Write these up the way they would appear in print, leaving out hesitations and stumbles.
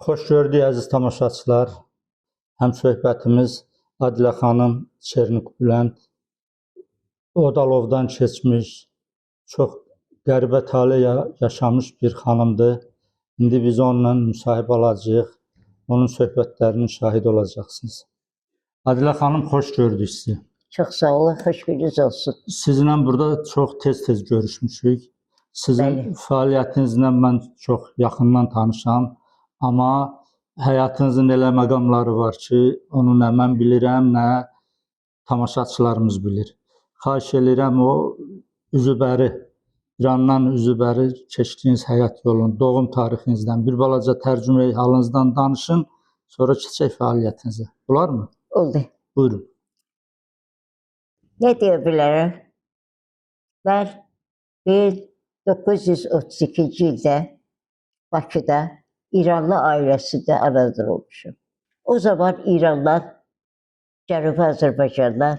Xoş gördük əziz tamaşaçılar. Həm söhbətimiz Adilə xanım Çernik Bülent Odalovdan keçmiş, çox qəribə tale yaşamış bir xanımdır. İndi biz onunla müsahibə alacağıq. Onun söhbətlərinin şahid olacaqsınız. Adilə xanım, xoş gördük sizi. Çox sağ olun, xoş gününüz olsun. Sizinlə burada çox tez-tez görüşmüşük. Sizin Bəli. fəaliyyətinizlə mən çox yaxından tanışam, amma həyatınızın elə məqamları var ki, onu nə mən bilirəm, nə tamaşaçılarımız bilir. Xahiş eləyirəm o üzübəri, İrandan üzübəri keçdiyiniz həyat yolunu, doğum tarixinizdən, bir balaca tərcümeyi halınızdan danışın, sonra keçək fəaliyyətinizə. Olarmı? Oldu. Buyurun. Nə deyə bilərəm? Mən 1932-ci ildə Bakıda İranlı ailəsində anadır olmuşum. O zaman İranlar, Cənubi Azərbaycanlar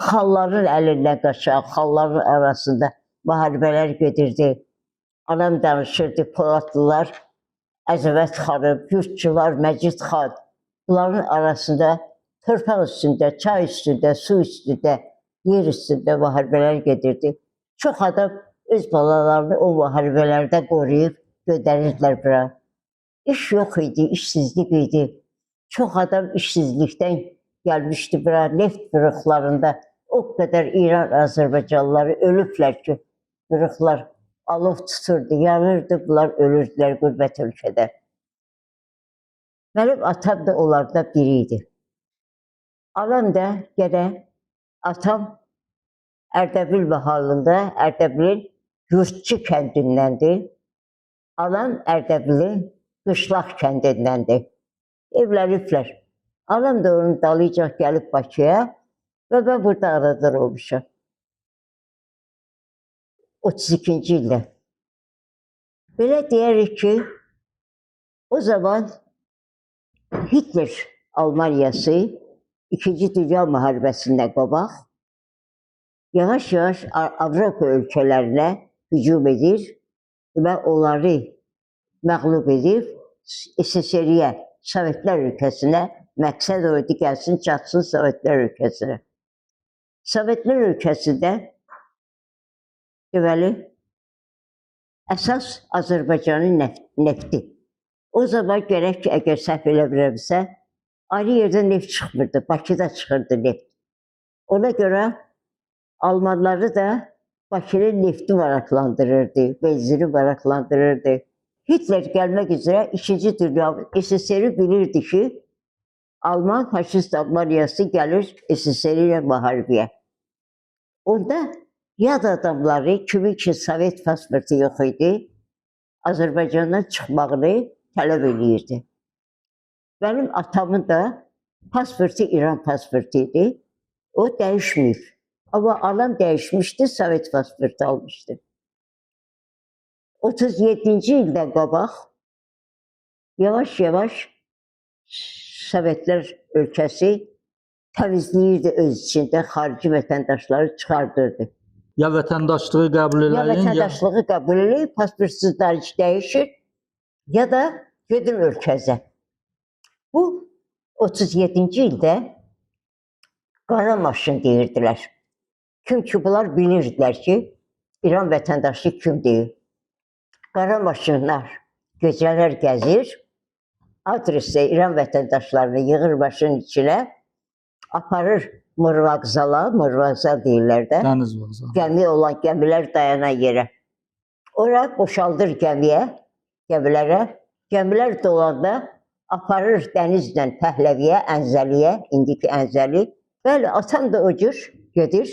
xanların əlindən qaçan, xanların arasında müharibələr gedirdi. Anam danışırdı, Poladlılar, Əzəmət xanım, Yurtçular, Məcid xan. Bunların arasında torpaq üstündə, çay üstündə, su üstündə, yer üstündə müharibələr gedirdi. Çox adam öz balalarını o müharibələrdə qoruyub göndərirdilər bura. İş yox idi, işsizlik idi. Çox adam işsizlikdən gəlmişdi bura, neft qırıqlarında o qədər İran Azərbaycanlıları ölüblər ki, qırıqlar alov tuturdu, yanırdı, bunlar ölürdülər qürbət ölkədə. Mənim atam da onlardan biri idi. Anam da gənə atam Ərdəbil mahalında, Ərdəbilin Yurtçu kəndindəndir. Anam Ərdəbilin Qışlaq kəndindəndir. Evləniblər. Anam da onun dalıyca gəlib Bakıya və mən burada anadan olmuşam. 32-ci ildə. Belə deyərik ki, o zaman Hitler Almaniyası İkinci Dünya Müharibəsindən qabaq yavaş-yavaş Avropa ölkələrinə hücum edir və onları məğlub edib SSR-yə, Sovetlər ölkəsinə məqsəd o idi, gəlsin, çatsın Sovetlər ölkəsinə. Sovetlər ölkəsində deməli, əsas Azərbaycanın nefti. O zaman gərək ki, əgər səhv eləmirəmsə, ayrı yerdə neft çıxmırdı, Bakıda çıxırdı neft. Ona görə Almanları da Bakının nefti maraqlandırırdı, benzini maraqlandırırdı. Hitler gəlmək üzrə İkinci Dünya SSR bilirdi ki, Alman faşist Almaniyası gəlir SSR ilə müharibəyə. Onda yad adamları, kimin ki Sovet pasportu yox idi, Azərbaycandan çıxmağını tələb eləyirdi. Mənim atamın da pasportu İran pasportu idi. O dəyişməyib. Amma anam dəyişmişdi, Sovet pasportu almışdı. 37-ci ildən qabaq yavaş-yavaş Sovetlər ölkəsi təmizləyirdi öz içində, xarici vətəndaşları çıxardırdı. Ya vətəndaşlığı qəbul Ya eləyin, ya vətəndaşlığı qəbul eləyib, pasportsuzlar dəyişir, ya da gedin ölkəzə. Bu 37-ci ildə qara maşın deyirdilər. Çünki bunlar bilirdilər ki, İran vətəndaşı kim deyil. Qara maşınlar gecələr gəzir, adresdə İran vətəndaşlarını yığır maşının içinə, aparır Murvağzala, Murvağzal deyirlər də dəniz vağzalı. gəmi olan gəmilər dayanan yerə. Ora boşaldır gəmiyə, gəmilərə. Gəmilər dolanda aparır dənizlə Pəhləviyə, Ənzəliyə, indiki Ənzəli. Bəli, atam da o cür gedir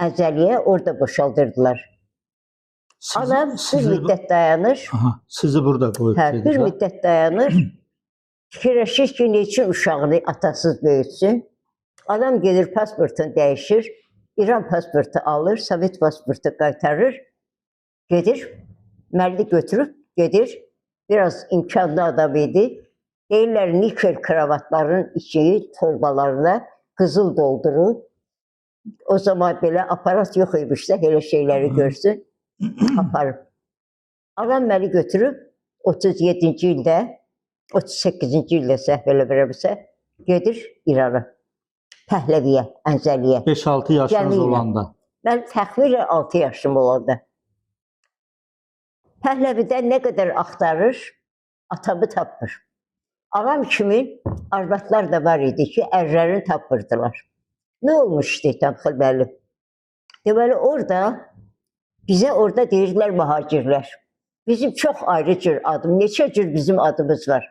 Ənzəliyə, orada boşaldırdılar. Anam bir sizi, müddət dayanır. Aha, sizi burada qoyub Hə, gedir. bir hə? müddət dayanır. Fikirləşir ki, neçün uşağını atasız böyütsün. Anam gedir pasportunu dəyişir. İran pasportu alır, Sovet pasportu qaytarır, gedir, məni götürüb gedir. Biraz imkanlı adam idi. Deyirlər nikel kravatların içi torbalarına qızıl doldurur. O zaman belə aparat yox imiş də elə şeyləri görsün, aparıb. Anam məni götürüb 37-ci ildə, 38-ci ildə səhv eləmirəmsə, gedir İrana. Pəhləviyə, Ənzəliyə. 5-6 yaşınız Gəmi ilə. olanda. Mən təxminən 6 yaşım olanda. Pəhləvidə nə qədər axtarır, atamı tapmır. Anam kimi arvadlar da var idi ki, ərlərini tapmırdılar. Nə olmuşdu Tamxıl müəllim? Deməli orada bizə orada deyirdilər mühacirlər. Bizim çox ayrı cür adım, neçə cür bizim adımız var.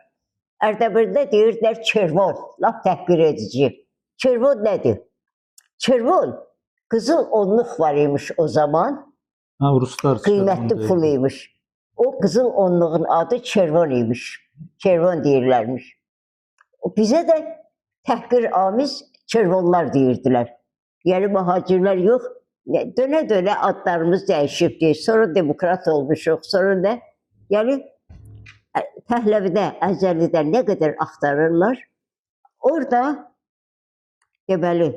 Ərdəbildə deyirdilər çervon, lap təhqir edici. Çervon nədir? Çervon qızıl onluq var imiş o zaman, Ha, ruslar qiymətli çervon pul deyirdi. imiş. O qızıl onluğun adı çervon imiş. Çervon deyirlərmiş. Bizə də təhqiramiz çervonlar deyirdilər. Yəni mühacirlər yox, dönə-dönə adlarımız dəyişibdi. Sonra demokrat olmuşuq, sonra nə? Yəni Pəhləvidə, Əzəlidə nə qədər axtarırlar, orada deməli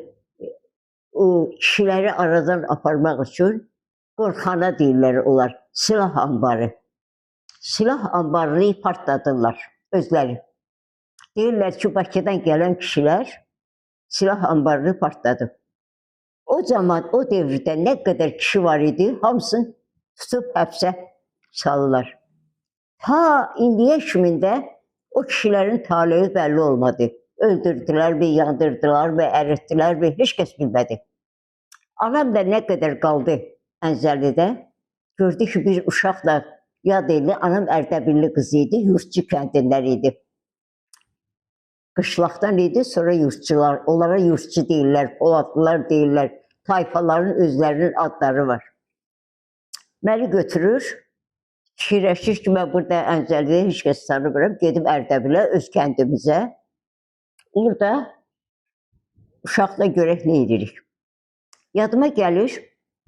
o kişiləri aradan aparmaq üçün qorxana deyirlər onlar, silah anbarı. Silah anbarını partladırlar özləri. Deyirlər ki, Bakıdan gələn kişilər silah anbarını partladı. O zaman, o devirdə nə qədər kişi var idi, hamısını tutub həbsə salırlar. Ta indiyə kimi də o kişilərin taleyi bəlli olmadı. Öldürdülər mi, yandırdılar mı, əritdilər mi, heç kəs bilmədi. Anam da nə qədər qaldı Ənzəlidə, gördü ki, bir uşaqla yad elli, anam Ərdəbilli qızı idi, Yurtçu kəndindən idi. Qışlaqdan idi, sonra yurtçular, onlara yurtçu deyirlər, Poladlılar deyirlər, tayfaların özlərinin adları var. Məni götürür, fikirləşir ki, mən burada Ənzəlidə heç kəs tanımıram, gedim Ərdəbilə, öz kəndimizə. Orada uşaqla görək nə edirik. Yadıma gəlir,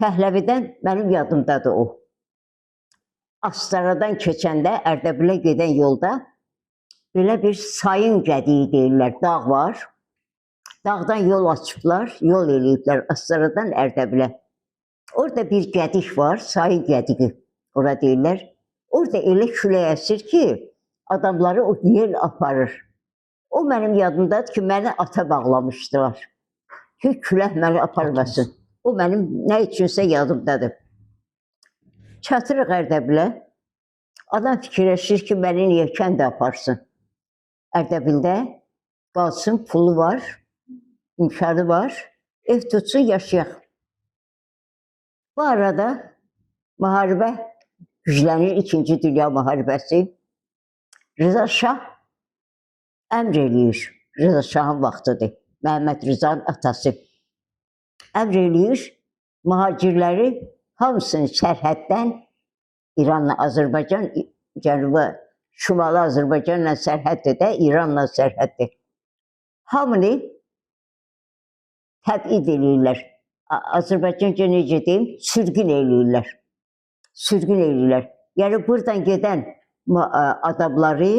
Pəhləvidən mənim yadımdadır o. Astaradan keçəndə Ərdəbilə gedən yolda belə bir sayın gədiyi deyirlər, dağ var. Dağdan yol açıblar, yol eləyiblər Astaradan Ərdəbilə. Orada bir gədik var, sayın gədiyi, ora deyirlər. Orada elə külək əsir ki, adamları o yel aparır. O mənim yadımdadır ki, məni ata bağlamışdılar. Ki, külək məni aparmasın. O mənim nə üçünsə yadımdadır. Çatırıq Ərdəbilə. Adam fikirləşir ki, məni niyə kəndə aparsın? Ərdəbildə qalsın, pulu var, imkanı var, ev tutsun, yaşayaq. Bu arada müharibə güclənir, İkinci Dünya müharibəsi. Rıza Şah əmr eləyir. Rıza Şahın vaxtıdır. Məhəmməd Rızanın atası. Əmr eləyir, mühacirləri hamısını sərhəddən İranla Azərbaycan, Cənubi, Şimali Azərbaycanla sərhəddir də, İranla sərhəddir. Hamını təbid eləyirlər. Azərbaycanca necə deyim? Sürgün eləyirlər. Sürgün eləyirlər. Yəni buradan gedən adamları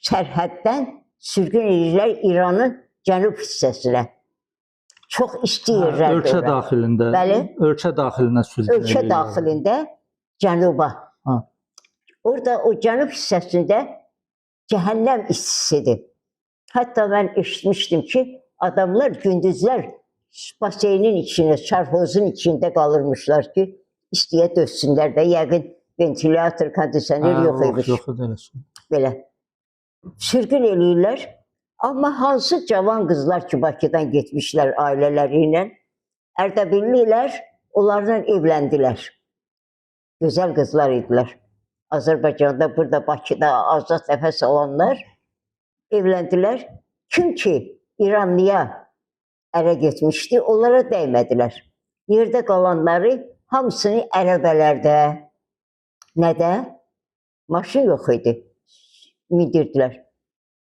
sərhəddən sürgün eləyirlər İranın cənub hissəsinə. Çox isti yerlərdir Ölkə ora. daxilində. Bəli. Ölkə daxilinə sürgün Ölkə eləyirlər. daxilində cənuba. Ha. Orada o cənub hissəsində cəhənnəm istisidir. Hətta mən eşitmişdim ki, adamlar gündüzlər baseynin içində, çarxozun içində qalırmışlar ki, istiyə dözsünlər də. Yəqin ventilator, kondisioner yox imiş. Yox idi elə şey. Belə. Sürgün eləyirlər. Amma hansı cavan qızlar ki, Bakıdan getmişlər ailələri ilə, Ərdəbillilər onlarla evləndilər. Gözəl qızlar idilər. Azərbaycanda, burada Bakıda azad nəfəs alanlar evləndilər. Kim ki İranlıya ərə getmişdi, onlara dəymədilər. Yerdə qalanları hamısını ərəbələrdə, nədə? Maşın yox idi. Mindirdilər.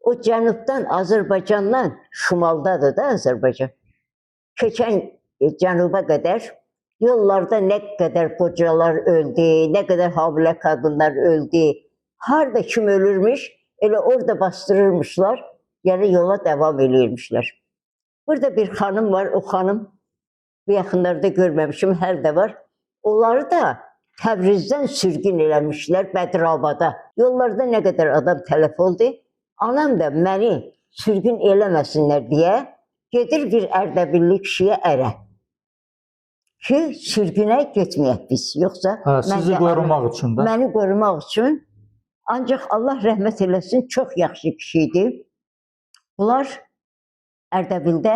O cənubdan, Azərbaycandan, şimaldadır da Azərbaycan. Keçən cənuba qədər yollarda nə qədər qocalar öldü, nə qədər hamilə qadınlar öldü. Harda kim ölürmüş, elə orada bastırırmışlar, yəni yola davam eləyirmişlər. Burada bir xanım var, o xanım bu yaxınlarda görməmişim, hələ də var. Onları da Təbrizdən sürgün eləmişlər Bədirabada. Yollarda nə qədər adam tələf oldu. Anam da məni sürgün eləməsinlər deyə gedir bir Ərdəbilli kişiyə ərə. Ki sürgünə getməyək biz. Yoxsa Hə, mən sizi də- qorumaq üçün də. Məni qorumaq üçün. Ancaq Allah rəhmət eləsin, çox yaxşı kişi idi. Bunlar Ərdəbildə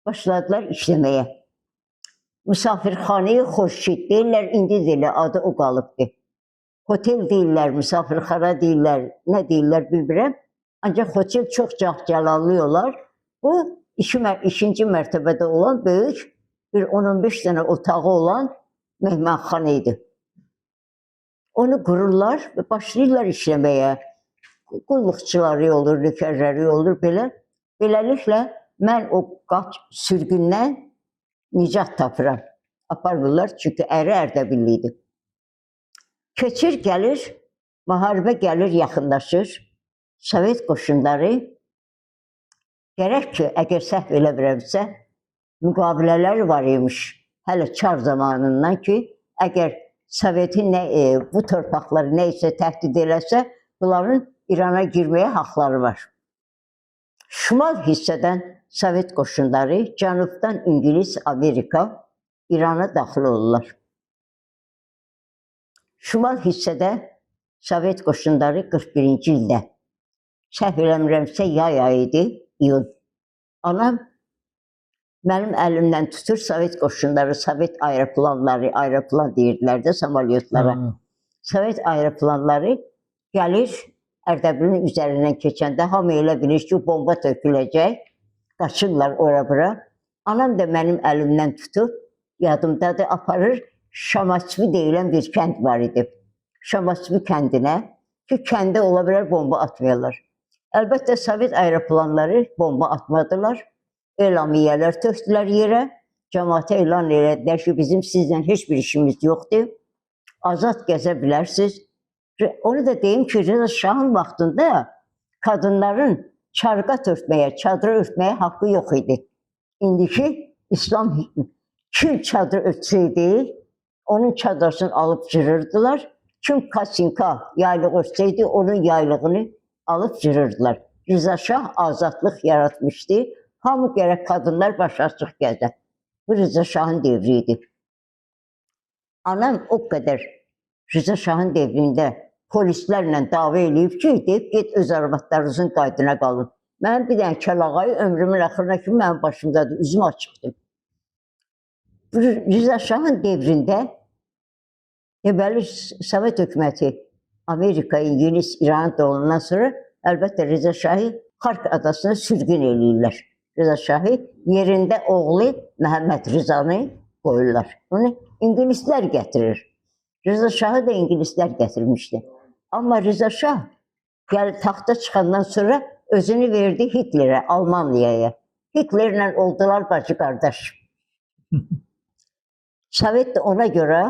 başladılar işləməyə. Misafirxaneyi Xorşid deyirlər, indi də elə adı o qalıbdır. Hotel deyirlər, misafirxana deyirlər, nə deyirlər bilmirəm. Ancaq hotel çox cah-cəlallı olar. Bu ikinci mərtəbədə olan böyük bir 10-15 dənə otağı olan mehmanxana idi. Onu qururlar və başlayırlar işləməyə. Qulluqçuları olur, nökərləri olur belə. Beləliklə mən o qaç sürgündən nicat tapıram. Aparmırlar çünki əri Ərdəbilli idi. Keçir gəlir, müharibə gəlir, yaxınlaşır. Sovet qoşunları gərək ki, əgər səhv eləmirəmsə, müqavilələri var imiş. Hələ Çar zamanından ki, əgər Sovetin bu torpaqları nə isə təhdid eləsə, bunların İrana girməyə haqları var. Şimal hissədən Sovet qoşunları, cənubdan İngilis, Amerika İrana daxil olurlar. Şimal hissədə Sovet qoşunları 41-ci ildə, səhv eləmirəmsə yay ayı idi, iyun. Anam mənim əlimdən tutur Sovet qoşunları, Sovet aeroplanları, aeroplan deyirdilər də samolyotlara. Hə. Sovet aeroplanları gəlir Ərdəbilin üzərindən keçəndə hamı elə bilir ki, bomba töküləcək. Qaçırlar ora bura. Anam da mənim əlimdən tutub, yadımdadır, aparır. Şamaçvi deyilən bir kənd var idi. Şamaçvi kəndinə ki, kəndə ola bilər bomba atmayalar. Əlbəttə Sovet aeroplanları bomba atmadılar. Elamiyyələr tökdülər yerə. Cəmaata elan elədilər ki, bizim sizlə heç bir işimiz yoxdur. Azad gəzə bilərsiniz. Onu da deyim ki, Rıza Şahın vaxtında qadınların çarqat örtməyə, çadıra örtməyə haqqı yox idi. İndiki İslam hökmü. Kim çadır örtsəydi, onun çadrasını alıb cırırdılar. Kim kasinka yaylıq örtsəydi, onun yaylığını alıb cırırdılar. Rıza Şah azadlıq yaratmışdı. Hamı gərək qadınlar baş açıq gəzə. Bu Rıza Şahın devri idi. Anam o qədər Rıza Şahın devrində polislərlə dava eləyib ki, deyib get öz arvadlarınızın qaydına qalın. Mənim bir dənə kəlağayı ömrümün axırına kimi mənim başımdadır, üzüm açıqdır. Rıza Şahın devrində deməli Sovet hökuməti Amerika, İngilis, İran dolandan sonra əlbəttə Rıza Şahı Xark adasına sürgün eləyirlər. Rıza Şahı yerində oğlu Məhəmməd Rızanı qoyurlar. Onu İngilislər gətirir. Rıza Şahı da İngilislər gətirmişdi. Amma Rıza Şah gəl taxta çıxandan sonra özünü verdi Hitlerə, Almaniyaya. Hitlerlə oldular bacı qardaş. Sovet də ona görə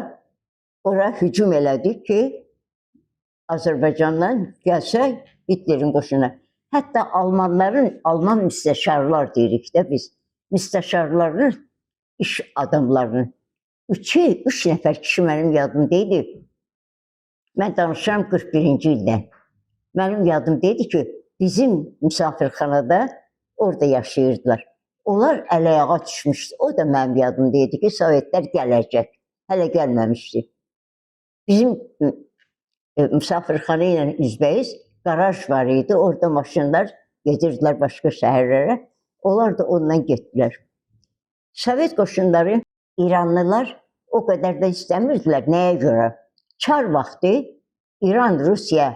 ora hücum elədi ki, Azərbaycandan gəlsə Hitlerin qoşuna. Hətta Almanların, Alman müstəşarlar deyirik də biz, müstəşarların, iş adamlarının üç nəfər kişi mənim yadımda idi. Mən danışıram 41-ci ildən. Mənim yadımda idi ki, bizim misafirxanada orada yaşayırdılar. Onlar əl-ayağa düşmüşdü. O da mənim yadımda idi ki, Sovetlər gələcək. Hələ gəlməmişdi. Bizim misafirxana ilə üzbəyiz qaraj var idi. Orada maşınlar gedirdilər başqa şəhərlərə. Onlar da ondan getdilər. Sovet qoşunları İranlılar o qədər də istəmirdilər. Nəyə görə? Çar vaxtı İran-Rusiya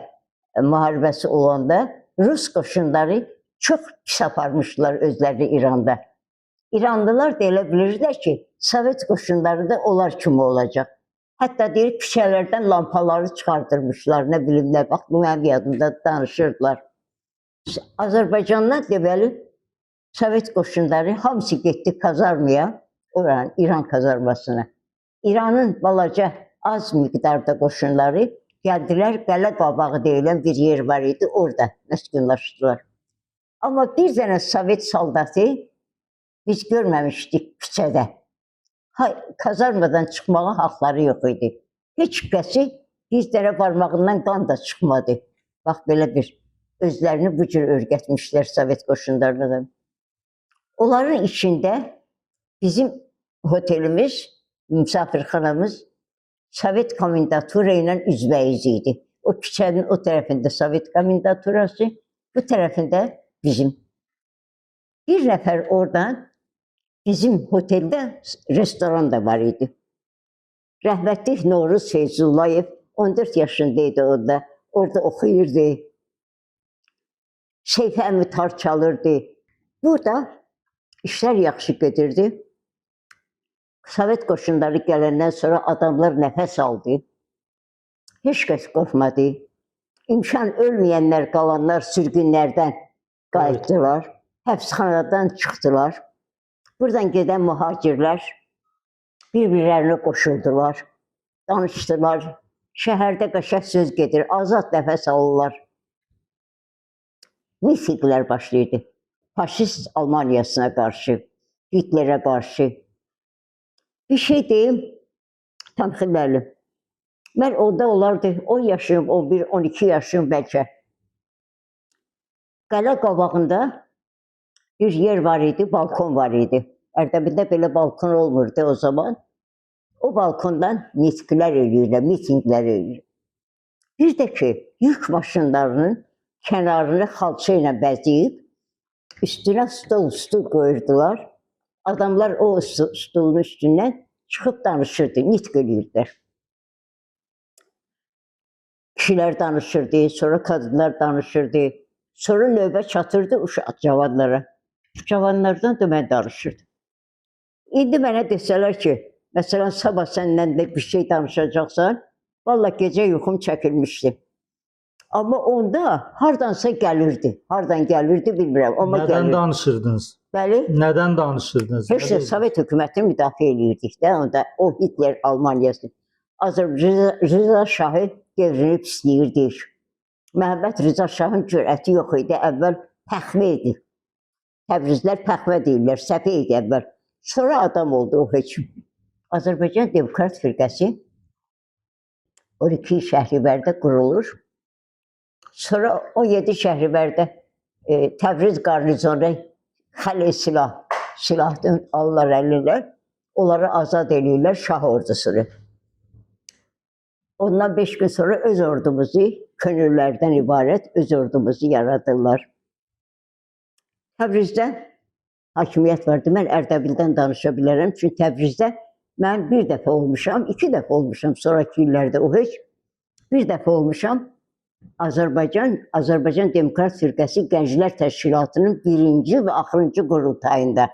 müharibəsi olanda Rus qoşunları çox pis aparmışdılar özlərini İranda. İranlılar da elə bilirdilər ki, Sovet qoşunları da onlar kimi olacaq. Hətta deyir, küçələrdən lampaları çıxardırmışlar, nə bilim nə, bax bu mənim yadımda danışırdılar. Azərbaycandan deməli, Sovet qoşunları hamısı getdi kazarmaya. Oranın İran kazarmasına. İranın balaca az miqdarda qoşunları gəldilər, Qələ Qabağı deyilən bir yer var idi, orada məskunlaşdılar. Amma bir dənə Sovet soldatı biz görməmişdik küçədə. Ha, kazarmadan çıxmağa haqları yox idi. Heç kəsi bir dənə barmağından qan da çıxmadı. Bax belə bir özlərini bu cür öyrətmişlər Sovet qoşunlarına da. Onların içində bizim otelimiz, misafirxanamız Sovet komendatura ilə üzbəüz idi. O küçənin o tərəfində Sovet komendaturası, bu tərəfində bizim. Bir nəfər oradan bizim oteldə restoran da var idi. Rəhmətli Novruz Feyzullayev 14 yaşında idi orada. Orada oxuyurdu. Seyfi əmi tar çalırdı. Burada işlər yaxşı gedirdi. Sovet qoşunları gələndən sonra adamlar nəfəs aldı. Heç kəs qorxmadı. İmkan ölməyənlər, qalanlar sürgünlərdən qayıtdılar. Həbsxanadan çıxdılar. Buradan gedən mühacirlər bir-birlərinə qoşuldular. Danışdılar. Şəhərdə qəşəng söz gedir, azad nəfəs alırlar. Mitinqlər başlayırdı. Faşist Almaniyasına qarşı, Hitlerə qarşı. Bir şey deyim, Tamxil müəllim. Mən orada olardı 10 yaşım, 11, 12 yaşım bəlkə. Qələ qabağında bir yer var idi, balkon var idi. Ərdəbildə belə balkon olmurdu o zaman. O balkondan nitqlər eləyirlər, mitinqlər eləyir. Bir də ki, yük maşınlarının kənarını xalça ilə bəzəyib, üstünə stol stul qoyurdular. Adamlar o stolun üstündən çıxıb danışırdı, nitq eləyirdilər. Kişilər danışırdı, sonra kadınlar danışırdı. Sonra növbə çatırdı uşaq cavanlara. Cavanlardan da mən danışırdım. İndi mənə desələr ki, məsələn sabah səndən də bir şey danışacaqsan, vallah gecə yuxum çəkilmişdi. Amma onda hardansa gəlirdi. Hardan gəlirdi bilmirəm, amma Nədən gəlirdi. danışırdınız? Bəli. Nədən danışırdınız? Heç də Nə Sovet hökumətini müdafiə eləyirdik də onda o Hitler Almaniyası. Azərbaycan Rıza Şahı devrini pisləyirdik. Məhəmməd Rıza Şahın cürəti yox idi. Əvvəl pəxmə idi. Təbrizlər pəxmə deyirlər, səfeh idi əvvəl. Sonra adam oldu o heç. Azərbaycan Demokrat Firqəsi 12 Şəhrivərdə qurulur. Sonra 17 Şəhrivərdə Təbriz qarnizonu xələ silah, silahdan alırlar əlinə, onları azad eləyirlər şah ordusunu. Ondan 5 gün sonra öz ordumuzu, könüllərdən ibarət öz ordumuzu yaradırlar. Təbrizdə hakimiyyət vardı. Mən Ərdəbildən danışa bilərəm. Çünki Təbrizdə mən bir dəfə olmuşam, iki dəfə olmuşam sonraki illərdə o heç. Bir dəfə olmuşam. Azərbaycan Demokrat Firqəsi Gənclər Təşkilatının birinci və axırıncı qurultayında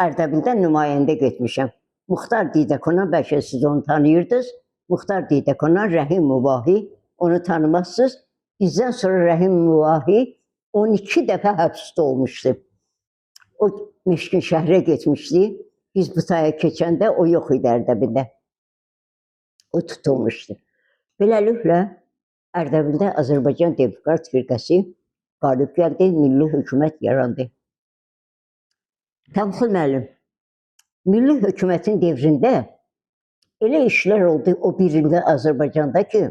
Ərdəbildən nümayəndə getmişəm. Muxtar Didəkonan, bəlkə siz onu tanıyırdınız. Muxtar Didəkonan, Rəhim Müvahi, onu tanımazsınız. Bizdən sonra Rəhim Müvahi 12 dəfə həbsdə olmuşdu. O Meşkin şəhərə getmişdi. Biz bu taya keçəndə o yox idi Ərdəbildə. O tutulmuşdu. Beləliklə Ərdəbildə Azərbaycan Demokrat Firqəsi qalib gəldi, milli hökumət yarandı. Tamxıl müəllim, milli hökumətin devrində elə işlər oldu o bir ildə Azərbaycanda ki,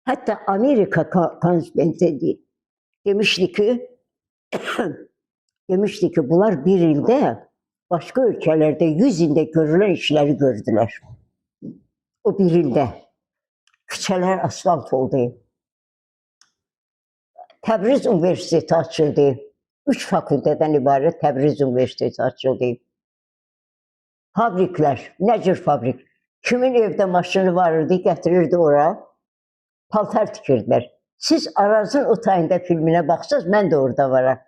hətta Amerika konsulenti demişdi ki, demişdi ki, bunlar bir ildə başqa ölkələrdə 100 ildə görülən işləri gördülər. O bir ildə. Küçələr asfalt oldu. Təbriz Universiteti açıldı. Üç fakültədən ibarət Təbriz Universiteti açıldı. Fabriklər, nə cür fabrik? Kimin evdə maşını var idi, gətirirdi ora. Paltar tikirdilər. Siz Arazın o tayında filminə baxsaz, mən də orada varam.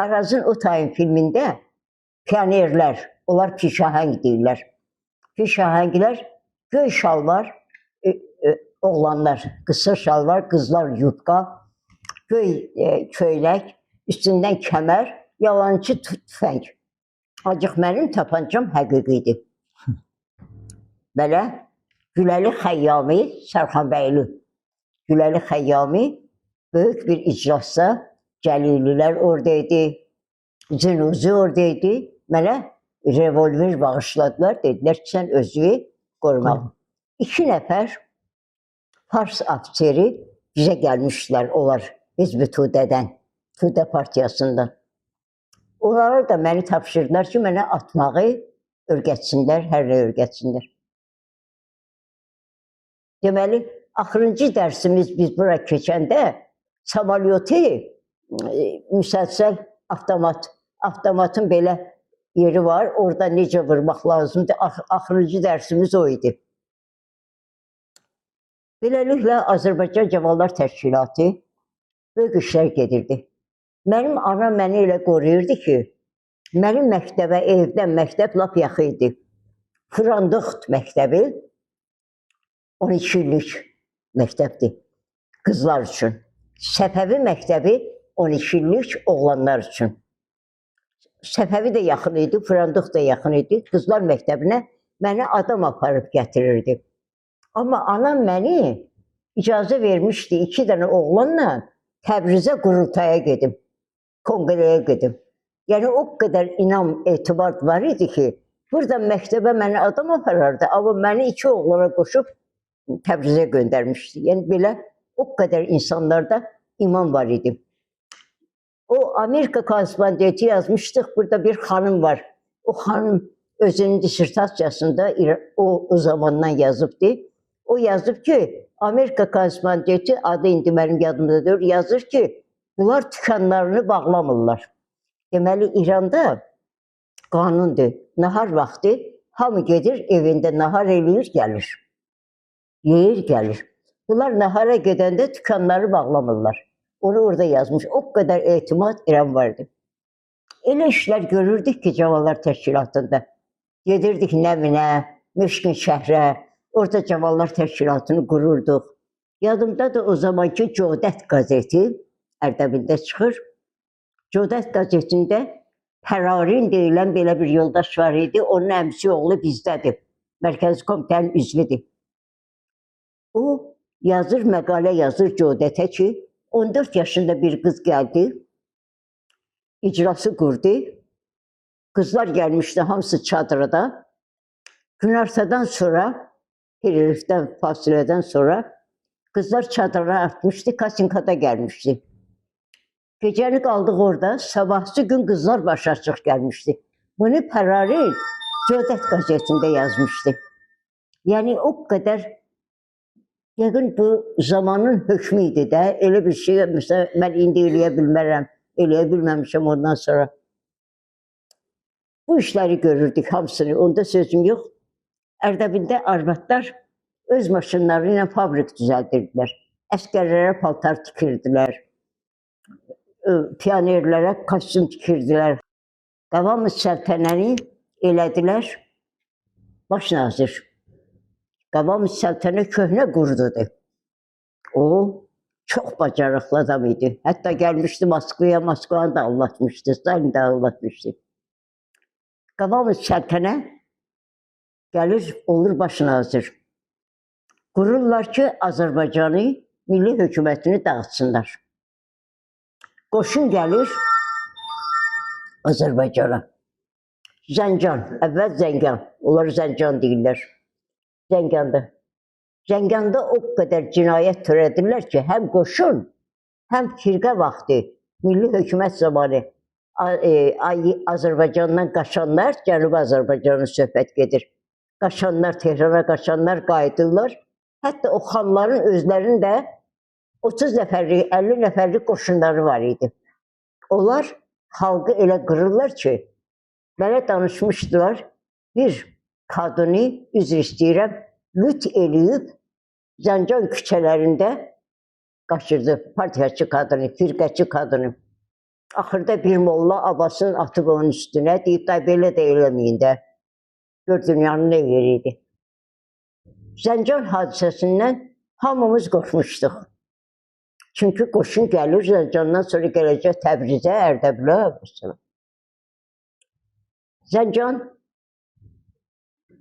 Arazın o tayın filmində pionerlər, onlar pişahəng deyirlər. Pişahənglər göy şalvar, oğlanlar qısa şalvar, qızlar yubka, göy köylək, üstündən kəmər, yalançı tüfəng. Ancaq mənim tapancam həqiqi idi. Belə Güləli Xəyyami, Sərxanbəyli. Güləli Xəyyami böyük bir iclasda Cəlililər orada idi, Zenuzi orada idi. Mənə revolver bağışladılar. Dedilər ki, sən özünü qorumalı. 2 nəfər Fars ofiseri bizə gəlmişdilər, onlar Hizb-i Tudədən, Tudə partiyasından. Onlara da məni tapşırdılar ki, mənə atmağı öyrətsinlər, hər nə öyrətsinlər. Deməli, axırıncı dərsimiz biz bura keçəndə samolyotı müsəlsəl avtomat, avtomatın belə yeri var, orada necə vurmaq lazımdır. Axırıncı dərsimiz o idi. Beləliklə Azərbaycan Cavanlar Təşkilatı böyük işlər gedirdi. Mənim anam məni elə qoruyurdu ki, mənim məktəbə, evdən məktəb lap yaxın idi. Fırandıxt məktəbi 12 illik məktəbdir qızlar üçün. Səfəvi məktəbi 12 illik oğlanlar üçün. Səfəvi də yaxın idi, Fırandıxt da yaxın idi. Qızlar məktəbinə məni adam aparıb gətirirdi. Amma anam məni icazə vermişdi 2 dənə oğlanla Təbrizə qurultaya gedim, konqreyə gedim. Yəni o qədər inam, etibar var idi ki, buradan məktəbə məni adam aparardı, amma məni 2 oğlana qoşub Təbrizə göndərmişdi. Yəni belə o qədər insanlarda iman var idi. O Amerika korrespondenti yazmışdıq, burada bir xanım var. O xanım özünün dissertasiyasında o zamandan yazıbdı. O yazıb ki, Amerika korrespondenti, adı indi mənim yadımda deyil, yazır ki, bunlar dükanlarını bağlamırlar. Deməli, İranda qanundur. Nahar vaxtı hamı gedir, evində nahar eləyir, gəlir. Yeyir, gəlir. Bunlar nahara gedəndə dükanları bağlamırlar. Onu orada yazmış. O qədər etimad İran vardı. Elə işlər görürdük ki, Cavanlar Təşkilatında. Gedirdik Nəminə, Meşkin şəhrə, orada Cavanlar Təşkilatını qururduq. Yadımda da o zamanki Cövdət qəzeti Ərdəbildə çıxır. Cövdət qəzetində Pərarin deyilən belə bir yoldaş var idi. Onun əmisi oğlu bizdədir. Mərkəzi Komitənin üzvüdür. O yazır, məqalə yazır Cövdətə ki, 14 yaşında bir qız gəldi, icrası qurdu. Qızlar gəlmişdi hamısı çadırda. Günortadan sonra, pererifdən, fasilədən sonra qızlar çadıra artmışdı, Kasinkada gəlmişdi. Gecəni qaldıq orada, sabahsı gün qızlar baş açıq gəlmişdi. Bunu Pərari Cövdət qəzetində yazmışdı. Yəni o qədər yəqin bu zamanın hökmü idi də. Elə bir şey, məsələn, mən indi eləyə bilmərəm, eləyə bilməmişəm ondan sonra. Bu işləri görürdük hamısını, onda sözüm yox. Ərdəbildə arvadlar öz maşınları ilə fabrik düzəldirdilər. Əskərlərə paltar tikirdilər, pionerlərə kostyum tikirdilər. Qavam-ı Səltənəni elədilər baş nazir. Qavam-ı Səltənə köhnə qurdudur. O çox bacarıqlı adam idi. Hətta gəlmişdi Moskvaya, Moskvanı da allatmışdı, Stalin də allatmışdı. Qavam-ı Səltənə gəlir, olur baş nazir. Qururlar ki, Azərbaycanı, milli hökumətini dağıtsınlar. Qoşun gəlir Azərbaycana. Zəncan, əvvəl Zəngan. Onlar Zəncan deyirlər. Zənganda. Zənganda o qədər cinayət törədirlər ki, həm qoşun, həm firqə vaxtı, milli hökumət zamanı Azərbaycandan qaçanlar, Cənubi Azərbaycanın söhbət gedir. Qaçanlar, Tehrana qaçanlar qayıdırlar. Hətta o xanların özlərinin də 30 nəfərlik, 50 nəfərlik qoşunları var idi. Onlar xalqı elə qırırlar ki, mənə danışmışdılar, bir qadını, üzr istəyirəm, lüt eləyib Zəncan küçələrində qaçırdı partiyaçı qadını, firqəçi qadını. Axırda bir molla abasının atıb onun üstünə, deyib, day belə də eləməyin də. Gör dünyanın nə yeri idi. Zəncan hadisəsindən hamımız qorxmuşduq. Çünki qoşun gəlir, Zəncandan sonra gələcək Təbrizə, Ərdəbilə. Məsələn. Zəncan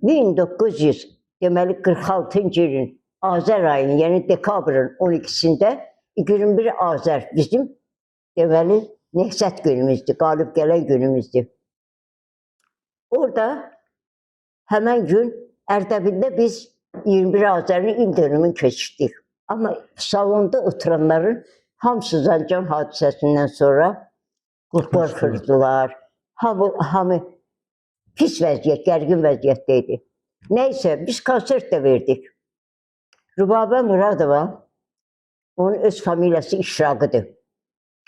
1900 deməli 46-cı ilin Azər ayının, yəni dekabrın 12-sində 21 Azər bizim deməli Nehzət günümüzdür, qalib gələn günümüzdür. Orada həmən gün Ərdəbildə biz 21 Azərin il dönümünü keçirdik. Amma salonda oturanların hamısı Zəncan hadisəsindən sonra qorxurdular. Hamı pis vəziyyət, gərgin vəziyyətdə idi. Nəysə, biz konsert də verdik. Rübabə Muradova, onun öz familiyası İşraqıdır.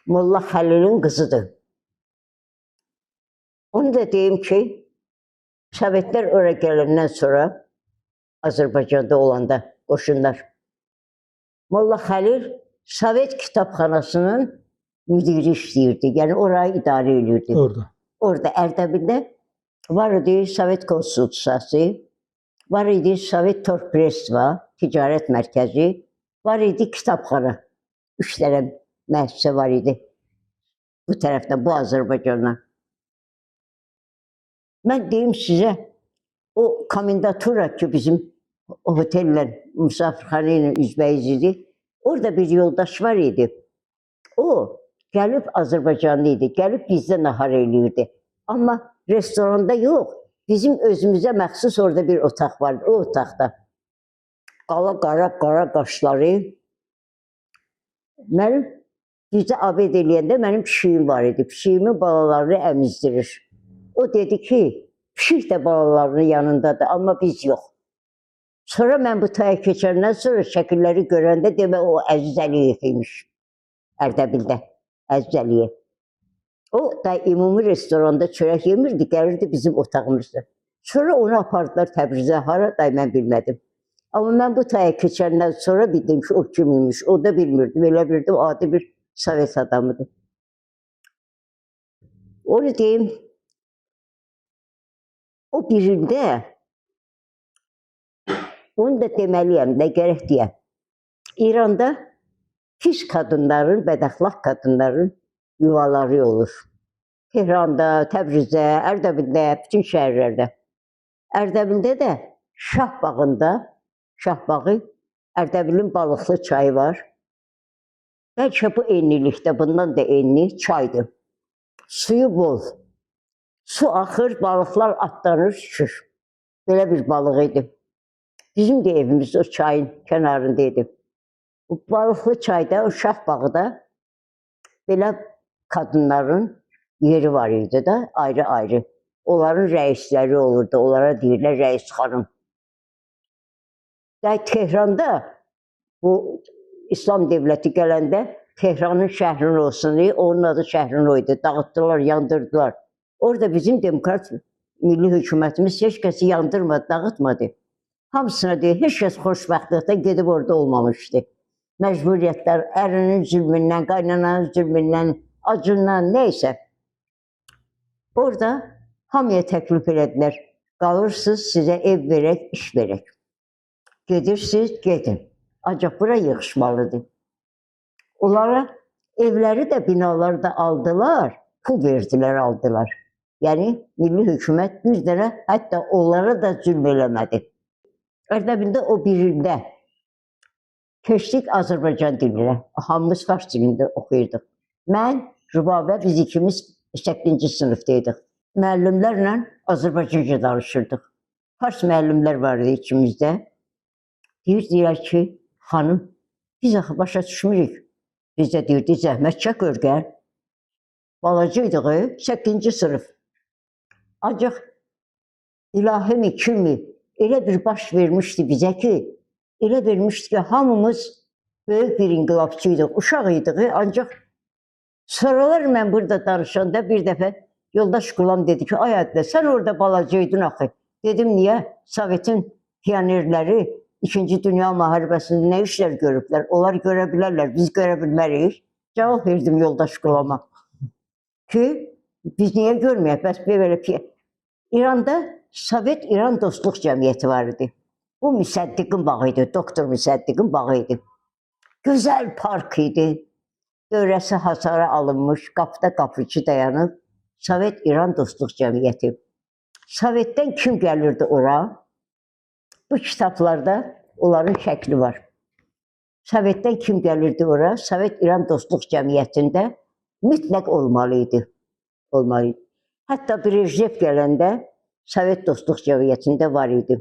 Molla Xəlilin qızıdır. Onu da deyim ki, Sovetlər ora gələndən sonra Azərbaycanda olanda qoşunlar Molla Xəlil Sovet kitabxanasının müdiri işləyirdi. Yəni orayı idarə eləyirdi. Orada. Orada Ərdəbildə var idi Sovet konstitusiyası, var idi Sovet Torprestva, ticarət mərkəzi, var idi kitabxana. 3 dənə müəssisə var idi. Bu tərəfdən, bu Azərbaycandan. Mən deyim sizə, o komendatura ki bizim otellə, müsafirxana ilə üzbəyiz idi. Orada bir yoldaş var idi. O gəlib Azərbaycanlı idi, gəlib bizdə nahar eləyirdi. Amma restoranda yox, bizim özümüzə məxsus orada bir otaq vardı. O otaqda qala qara qara qaşları. Mənim bizdə abed eləyəndə mənim pişiyim var idi. Pişiyimin balalarını əmizdirir. O dedi ki, pişik də balalarının yanındadır, amma biz yox. Sonra mən bu taya keçəndən sonra şəkilləri görəndə demək o Əziz Əliyev imiş. Ərdəbildə. Əziz Əliyev. O da ümumi restoranda çörək yemirdi, gəlirdi bizim otağımızda. Sonra onu apardılar Təbrizə, hara day mən bilmədim. Amma mən bu taya keçəndən sonra bildim ki, o kim imiş. O da bilmirdim. Elə bilirdim, adi bir Sovet adamıdır. Onu deyim, o birində, onu da deməliyəm də, gərək deyəm. İranda pis qadınların, bədəxlaq qadınların yuvaları olur. Tehranda, Təbrizdə, Ərdəbildə, bütün şəhərlərdə. Ərdəbildə də Şah bağında, Şah bağı, Ərdəbilin balıqlı çayı var. Bəlkə bu enlilikdə, bundan da enli çaydır. Suyu bol. Su axır, balıqlar atlanır, düşür. Belə bir balıq idi. Bizim də evimiz o çayın kənarında idi. Bu balıqlı çayda, o Şah bağda belə qadınların yeri var idi də, ayrı-ayrı. Onların rəisləri olurdu, onlara deyirlər rəis xanım. Və Tehranda bu İslam dövləti gələndə Tehranın şəhrin olsun, onun adı şəhrin o idi. Dağıtdılar, yandırdılar. Orada bizim demokrat milli hökumətimiz heç kəsi yandırmadı, dağıtmadı. Hamısına deyir, heç kəs xoşbəxtlikdən gedib orada olmamışdı. Məcburiyyətlər, ərinin zülmündən, qaynananın zülmündən, acından, neysə. Orada hamıya təklif elədilər. Qalırsınız, sizə ev verək, iş verək. Gedirsiniz, gedin. Ancaq bura yığışmalıdır. Onlara evləri də, binaları da aldılar, pul verdilər, aldılar. Yəni milli hökumət bir dənə hətta onlara da zülm eləmədi. Ərdəbildə o birində keçdik Azərbaycan dilinə. Hamımız fars dilində oxuyurduq. Mən, Rübabə, biz ikimiz 8-ci sinifdə idik. Müəllimlərlə Azərbaycanca danışırdıq. Fars müəllimlər var idi içimizdə. Deyirdilər ki, xanım, biz axı başa düşmürük. Biz də deyirdik, zəhmət çək örgən. Balaca idik, 8-ci sinif. Ancaq ilahimi kimi elə bir baş vermişdi bizə ki, elə vermişdi ki, hamımız böyük bir inqilabçı idik, uşaq idik, ancaq sonralar mən burada danışanda bir dəfə yoldaş Qulam dedi ki, ay Ədlə, sən orada balaca idin axı. Dedim, niyə? Sovetin pionerləri İkinci Dünya Müharibəsində nə işlər görüblər? Onlar görə bilərlər, biz görə bilmərik. Cavab verdim yoldaş Qulama ki, biz niyə görməyək? Bəs belə İranda Sovet-İran Dostluq Cəmiyyəti var idi. Bu Müsəddiqin bağı idi, doktor Müsəddiqin bağı idi. Gözəl park idi. Dövrəsi hasara alınmış, qapıda qapıcı dayanıb. Sovet-İran Dostluq Cəmiyyəti. Sovetdən kim gəlirdi ora? Bu kitablarda onların şəkli var. Sovetdən kim gəlirdi ora? Sovet-İran Dostluq Cəmiyyətində mütləq olmalı idi. Olmalı idi. Hətta Brejnev gələndə Sovet Dostluq Cəmiyyətində var idi.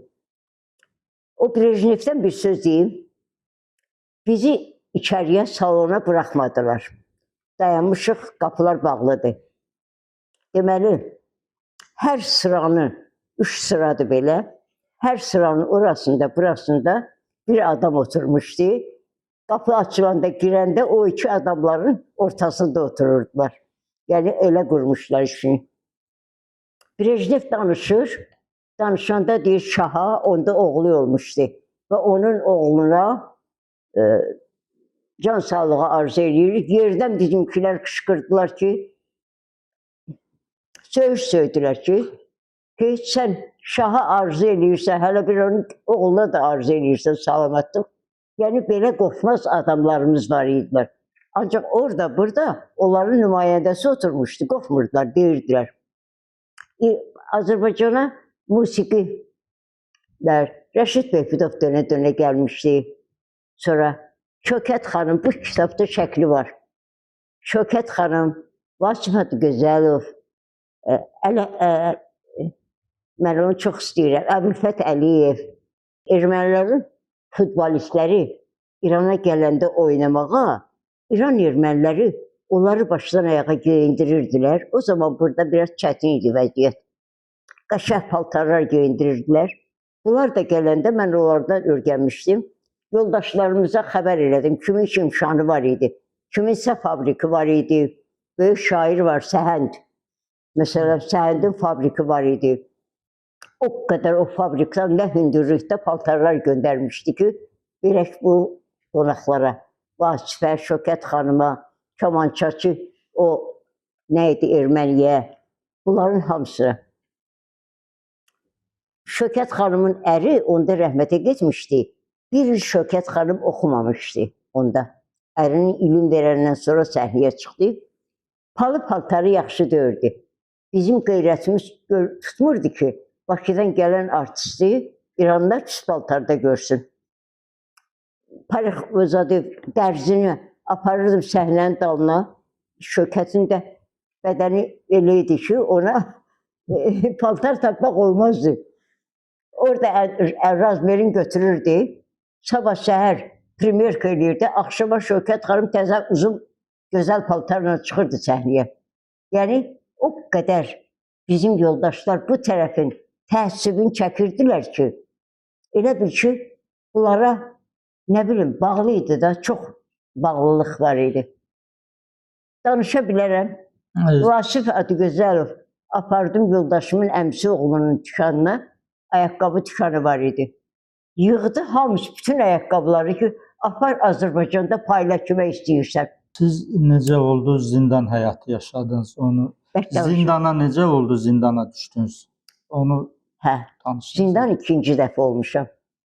O Brejnevdən bir söz deyim. Bizi içəriyə salona buraxmadılar. Dayanmışıq, qapılar bağlıdır. Deməli, hər sıranı, üç sıradır belə, hər sıranın orasında, burasında bir adam oturmuşdu. Qapı açılanda, girəndə o iki adamların ortasında otururdular. Yəni elə qurmuşlar işini. Brejnev danışır, danışanda deyir şaha, onda oğlu olmuşdu. Və onun oğluna can sağlığı arzu edirik. Yerdən bizimkilər qışqırdılar ki, söyüş söydülər ki, sən şaha arzu eləyirsən, hələ bir onun oğluna da arzu eləyirsən salamatlıq. Yəni belə qorxmaz adamlarımız var idilər. Ancaq orada, burada onların nümayəndəsi oturmuşdu, qorxmurdular, deyirdilər. Azərbaycana musiqilər, Rəşid Behbudov dönə-dönə gəlmişdi. Sonra Şökət xanım, bu kitabda şəkli var. Şökət xanım, Vasif Adıgözəlov, mən onu çox istəyirəm, Əbülfət Əliyev, ermənilərin futbolistləri İrana gələndə oynamağa, İran erməniləri onları başdan ayağa geyindirirdilər. O zaman burada biraz çətin idi vəziyyət. Qəşəng paltarlar geyindirirdilər. Bunlar da gələndə mən onlardan öyrənmişdim. Yoldaşlarımıza xəbər elədim. Kimin imkanı var idi, kiminsə fabriki var idi. Böyük şair var, Səhənd. Məsələn, Səhəndin fabriki var idi. O qədər o fabrikdən nə hündürlükdə paltarlar göndərmişdi ki, verək bu qonaqlara. Vasifə, Şökət xanıma, kamançaçı, o nə idi, erməniyə, bunların hamısı. Şökət xanımın əri onda rəhmətə getmişdi. Bir il Şökət xanım oxumamışdı onda. Ərinin ilim verəndən sonra səhnəyə çıxdı. Palı paltarı yaxşı döyürdü. Bizim qeyrətimiz tutmurdu ki, Bakıdan gələn artisti İranlar pis paltarda görsün. Parix zadı dərzini aparırdım səhnənin dalına. Şökətin də bədəni elə idi ki, ona paltar tapmaq olmazdı. Orada razmerin götürürdü. Sabah səhər premyerka eləyirdi. Axşama Şökət xanım təzə uzun gözəl paltarla çıxırdı səhnəyə. Yəni o qədər bizim yoldaşlar bu tərəfin təəssübünü çəkirdilər ki, elə bil ki, bunlara nə bilim bağlı idi da, çox bağlılıq var idi. Danışa bilərəm. Vasif Adıgözəlov apardım yoldaşımın əmsi oğlunun dükanına, ayaqqabı dükanı var idi. Yığdı hamısı bütün ayaqqabıları ki, apar Azərbaycanda payla kimə istəyirsən. Siz necə oldu zindan həyatı yaşadınız onu? Zindana necə oldu zindana düşdünüz? Onu Hə, danışın. zindan ikinci dəfə olmuşam.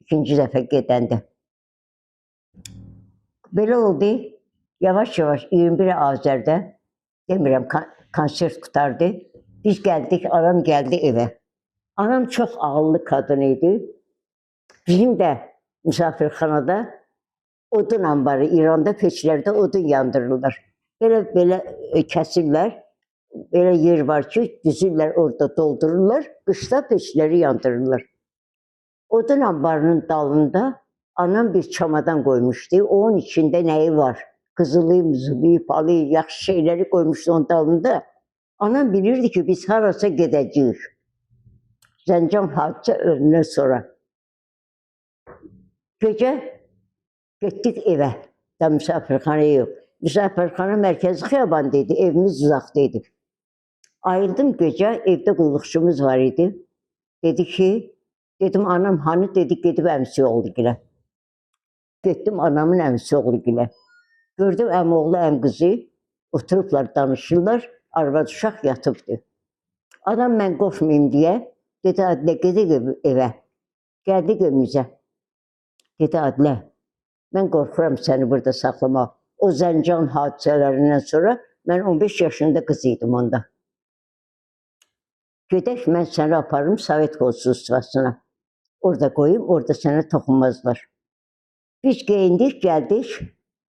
İkinci dəfə gedəndə. Belə oldu. Yavaş-yavaş 21 Azərdə demirəm konsert qurtardı. Biz gəldik, anam gəldi evə. Anam çox ağıllı qadın idi. Bizim də misafirxanada odun anbarı, İranda peçlərdə odun yandırırlar. Belə-belə kəsirlər. Belə yer var ki, düzürlər, orada doldururlar. Qışda peçləri yandırırlar. Odun anbarının dalında anam bir çamadan qoymuşdu. Onun içində nəyi var? Qızılı, mızılı, palı, yaxşı şeyləri qoymuşdu onun dalında. Anam bilirdi ki, biz harasa gedəcəyik. Zəncan hadisələrindən sonra. Gecə getdik evə. Da misafirxana yox. Misafirxana mərkəzi xiyabanda idi, evimiz uzaqda idi. Ayıldım gecə, evdə qulluqçumuz var idi. Dedi ki, dedim anam hanı, dedi gedib əmsi oğlu gilə. Getdim anamın əmsi oğlu gilə. Gördüm əm oğlu, əm qızı oturublar, danışırlar, arvad uşaq yatıbdı. Anam mən qorxmayım deyə, dedi Adilə gedək evə. Gəldik evimizə. Dedi Adilə, mən qorxuram səni burada saxlamaq. O Zəncan hadisələrindən sonra mən 15 yaşında qız idim onda. Gedək mən səni aparım Sovet konsulstvasına. Orada qoyum, orada sənə toxunmazlar. Biz geyindik, gəldik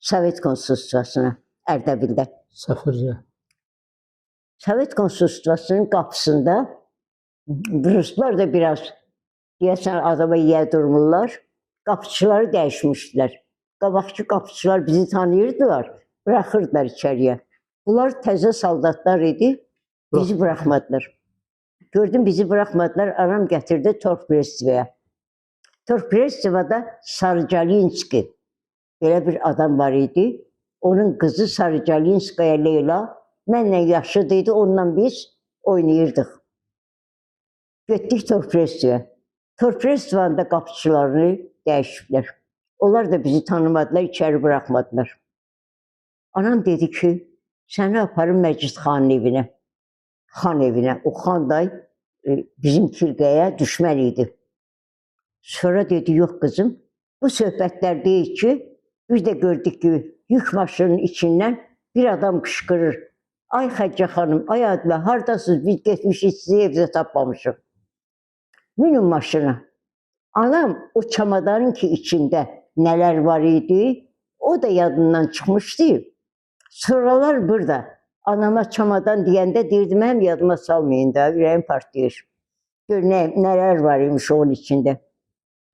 Sovet konsulstvasına Ərdəbildə. Səfirliyə. Sovet konsulstvasının qapısında Ruslar da biraz deyəsən adama yiyə durmurlar. Qapıçıları dəyişmişdilər. Qabaqçı qapıçılar bizi tanıyırdılar, buraxırdılar içəriyə. Bunlar təzə soldatlar idi, bizi buraxmadılar. Gördüm bizi buraxmadılar, anam gətirdi Torprestvaya. Torprestvada Sarjalinski belə bir adam var idi. Onun qızı Sarjalinskaya Leyla mənlə yaşıd idi, onunla biz oynayırdıq. Getdik Torprestvaya. Torprestvanın da qapıçılarını dəyişiblər. Onlar da bizi tanımadılar, içəri buraxmadılar. Anam dedi ki, səni aparım Məcid xanın evinə. Xan evinə. O xan da bizim firqəyə düşmən idi. Sonra dedi, yox qızım, bu söhbətlər deyir ki, biz də gördük ki, yük maşının içindən bir adam qışqırır. Ay Xədicə xanım, ay Adilə, hardasınız? Biz getmişik, sizi evdə tapmamışıq. Minin maşına. Anam o çamadanın ki içində nələr var idi, o da yadından çıxmışdı. Sonralar burada anama çamadan deyəndə deyirdim, mənim yadıma salmayın da, ürəyim partlayır. Gör nələr var imiş onun içində.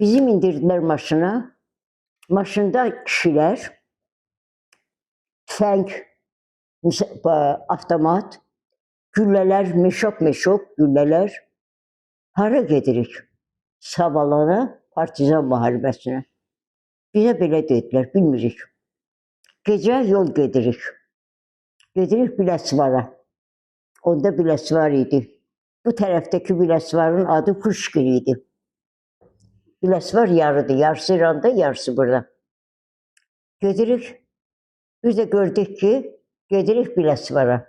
Bizi mindirdilər maşına. Maşında kişilər, tüfəng, avtomat, güllələr, meşok-meşok güllələr. Hara gedirik? Sabalana, partizan müharibəsinə. Bizə belə dedilər, bilmirik. Gecə yol gedirik. Gedirik Biləsvara. Onda Biləsvar idi. Bu tərəfdəki Biləsvarın adı Puşkin idi. Biləsvar yarıdır. Yarısı İranda, yarısı burada. Gedirik. Bir də gördük ki, gedirik Biləsvara.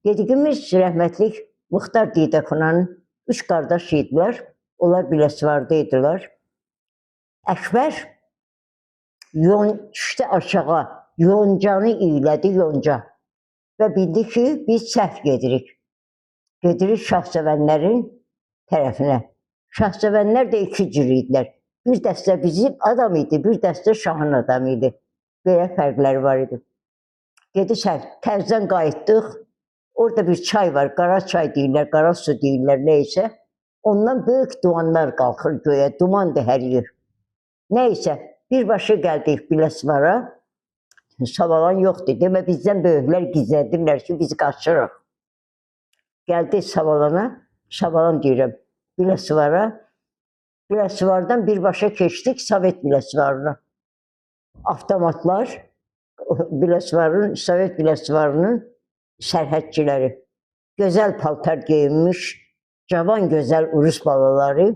Dediyimiz rəhmətlik Muxtar Didəxunanın 3 qardaş idilər. Onlar Biləsvarda idilər. Əkbər düşdü aşağı, yoncanı iylədi, yonca. Və bildi ki, biz səhv gedirik. Gedirik şahsevənlərin tərəfinə. Şahsevənlər də iki cür idilər. Bir dəstə bizim adam idi, bir dəstə şahın adamı idi. Belə fərqləri var idi. Dedi səhv, təzədən qayıtdıq. Orada bir çay var, qara çay deyirlər, qara su deyirlər, neysə. Ondan böyük dumanlar qalxır göyə, dumandır hər yer. Neysə, birbaşa gəldik Biləsvara. Savalan yoxdur. Demə bizdən böyüklər gizlədirlər ki, biz qaçırıq. Gəldik Savalana, Savalan deyirəm, Biləsvara. Biləsvardan birbaşa keçdik Sovet Biləsvarına. Avtomatlar, Biləsvarın, Sovet Biləsvarının sərhədçiləri. Gözəl paltar geyinmiş, cavan gözəl Rus balaları,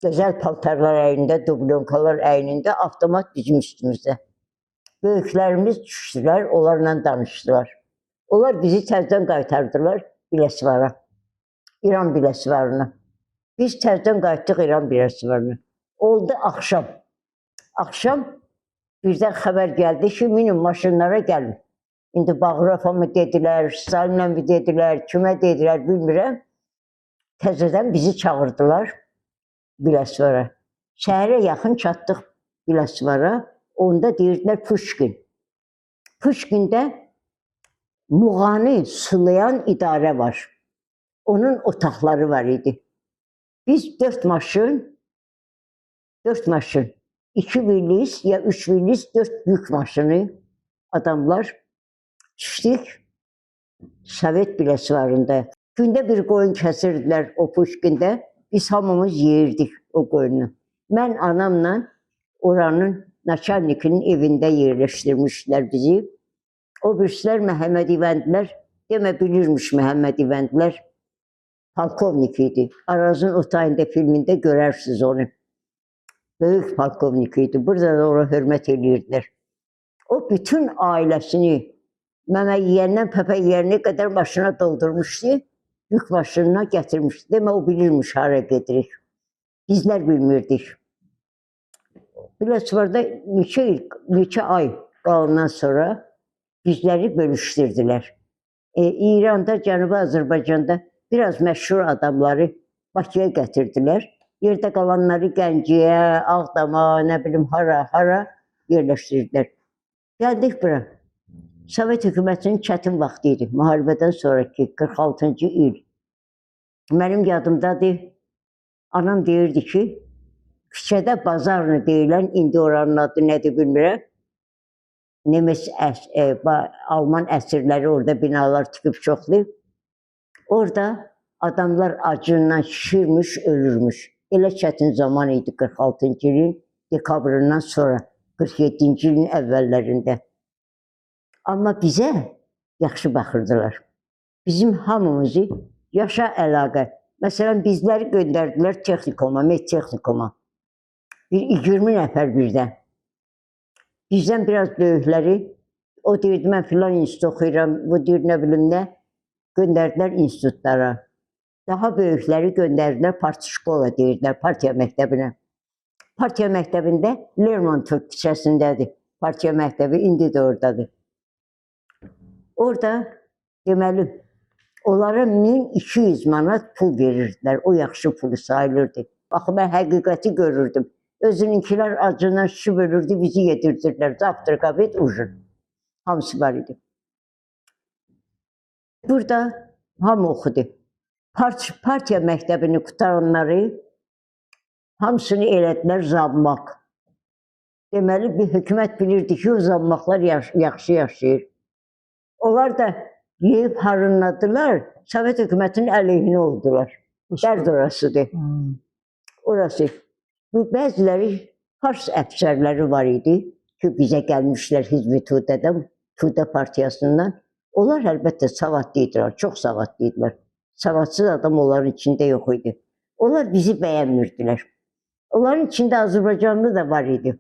gözəl paltarlar əynində, dublyonkalar əynində, avtomat bizim üstümüzdə. Böyüklərimiz düşdülər, onlarla danışdılar. Onlar bizi təzədən qaytardılar Biləsvara, İran Biləsvarına. Biz təzədən qayıtdıq İran Biləsvarına. Oldu axşam. Axşam birdən xəbər gəldi ki, minin maşınlara gəlin. İndi Bağırafa mı dedilər, Stalinə mi dedilər, kimə dedilər bilmirəm. Təzədən bizi çağırdılar Biləsvara. Səhərə yaxın çatdıq Biləsvara. Onda deyirdilər Puşkin. Puşkində Muğanı sulayan idarə var. Onun otaqları var idi. Biz 4 maşın, 2 Willys ya 3 Willys, 4 yük maşını adamlar düşdük Sovet Biləsvarında. Gündə bir qoyun kəsirdilər o Puşkində. Biz hamımız yeyirdik o qoyunu. Mən anamla oranın naçalnikinin evində yerləşdirmişdilər bizi. O birisilər Məhəmməd İvəndlər, demə bilirmiş Məhəmməd İvəndlər, polkovnik idi. Arazın o tayında filmində görərsiniz onu. Böyük polkovnik idi. Burada da ona hörmət edirdilər. O bütün ailəsini məmə yeyəndən pəpə yeyənə qədər maşına doldurmuşdu. Yük maşınına gətirmişdi. Demə o bilirmiş hara gedirik. Bizlər bilmirdik. Biləsvarda neçə il, neçə ay qalandan sonra bizləri bölüşdürdülər. İranda, Cənubi Azərbaycanda Biraz məşhur adamları Bakıya gətirdilər. Yerdə qalanları Gəncəyə, Ağdama, nə bilim hara, hara yerləşdirdilər. Gəldik bura. Sovet hökumətinin çətin vaxtı idi. Müharibədən sonraki 46-cı il. Mənim yadımdadır. Anam deyirdi ki, küçədə Bazarlı deyilən, indi oranın adı nədir bilmirəm. Nemes, Alman əsirləri orada binalar tikib çoxlu. Orada adamlar acından şişirmiş, ölürmüş. Elə çətin zaman idi 46-cı ilin dekabrından sonra, 47-ci ilin əvvəllərində. Amma bizə yaxşı baxırdılar. Bizim hamımızı yaşa əlaqə. Məsələn, bizləri göndərdilər texnikuma, medtexnikuma. Bir 20 nəfər birdən. Bizdən biraz böyükləri, o deyirdi, mən filan institut oxuyuram, bu deyir, nə bilim nə, göndərdilər institutlara. Daha böyükləri göndərdilər parti şkola deyirdilər, partiya məktəbinə. Partiya məktəbində Lermontov küçəsindədir. Partiya məktəbi indi də oradadır. Orada deməli, onlara 1200 manat pul verirdilər. O yaxşı pulu sayılırdı. Baxın, mən həqiqəti görürdüm. Özününkilər acından şişib ölürdü, bizi yedirdilər. Завтрак, обед, ужин. Hamısı var idi. Burada hamı oxudu. Partiya məktəbini qurtaranları hamısını elədilər zammaq. Deməli, bir hökumət bilirdi ki, o zammaqlar yaxşı yaşayır. Onlar da yeyib harınladılar, Sovet hökumətinin əleyhinə oldular. Dərd orasıdır. Orası. Bu bəziləri Fars əfsərləri var idi ki, bizə gəlmişlər Hizb-i Tudədən, Tudə partiyasından. Onlar əlbəttə savadlı idilər, çox savadlı idilər. Savadsız adam onların içində yox idi. Onlar bizi bəyənmirdilər. Onların içində Azərbaycanlı da var idi.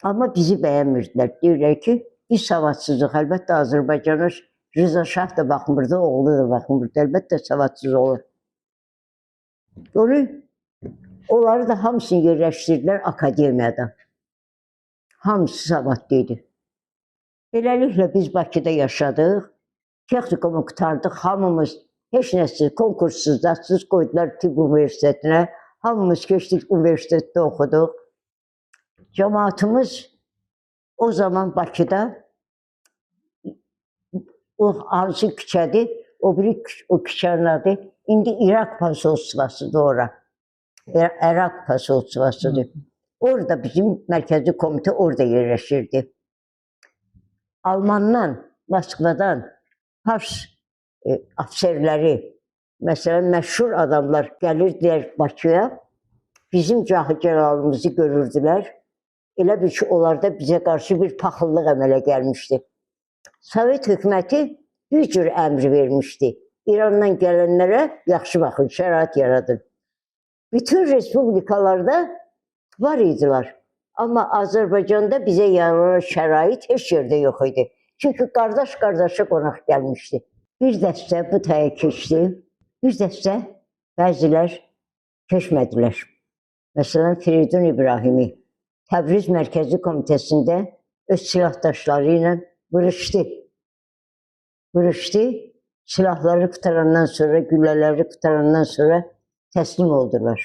Amma bizi bəyənmirdilər. Deyirlər ki, biz savadsızıq. Əlbəttə Azərbaycana Rıza Şah da baxmırdı, oğlu da baxmırdı. Əlbəttə savadsız olur. Onu, onları da hamısını yerləşdirdilər akademiyada. Hamısı savadlı idi. Beləliklə biz Bakıda yaşadıq. Texnikumu qurtardıq. Hamımız heç nəsiz, konkurssuz, zatsız qoydular tibb universitetinə. Hamımız keçdik, universitetdə oxuduq. Cəmaatımız o zaman Bakıda o hansı küçədir, o biri o küçənin adı indi İraq konsolosluğudur ora. İraq konsolosluğudur. Orada bizim mərkəzi komitə orada yerləşirdi. Almandan, Moskvadan Fars ofserləri, məsələn, məşhur adamlar gəlirdilər Bakıya, bizim cahı cəlalımızı görürdülər. Elə bil ki, onlarda bizə qarşı bir paxıllıq əmələ gəlmişdi. Sovet hökuməti bir cür əmr vermişdi. İrandan gələnlərə yaxşı baxın, şərait yaradın. Bütün respublikalarda var idilər. Amma Azərbaycanda bizə yaranan şərait heç yerdə yox idi. Çünki qardaş qardaşa qonaq gəlmişdi. Bir dəstə bu təyə keçdi, bir dəstə bəzilər keçmədilər. Məsələn, Firidun İbrahimi Təbriz Mərkəzi Komitəsində öz silahdaşları ilə vuruşdu. Vuruşdu, silahları qurtarandan sonra, güllələri qurtarandan sonra təslim oldular.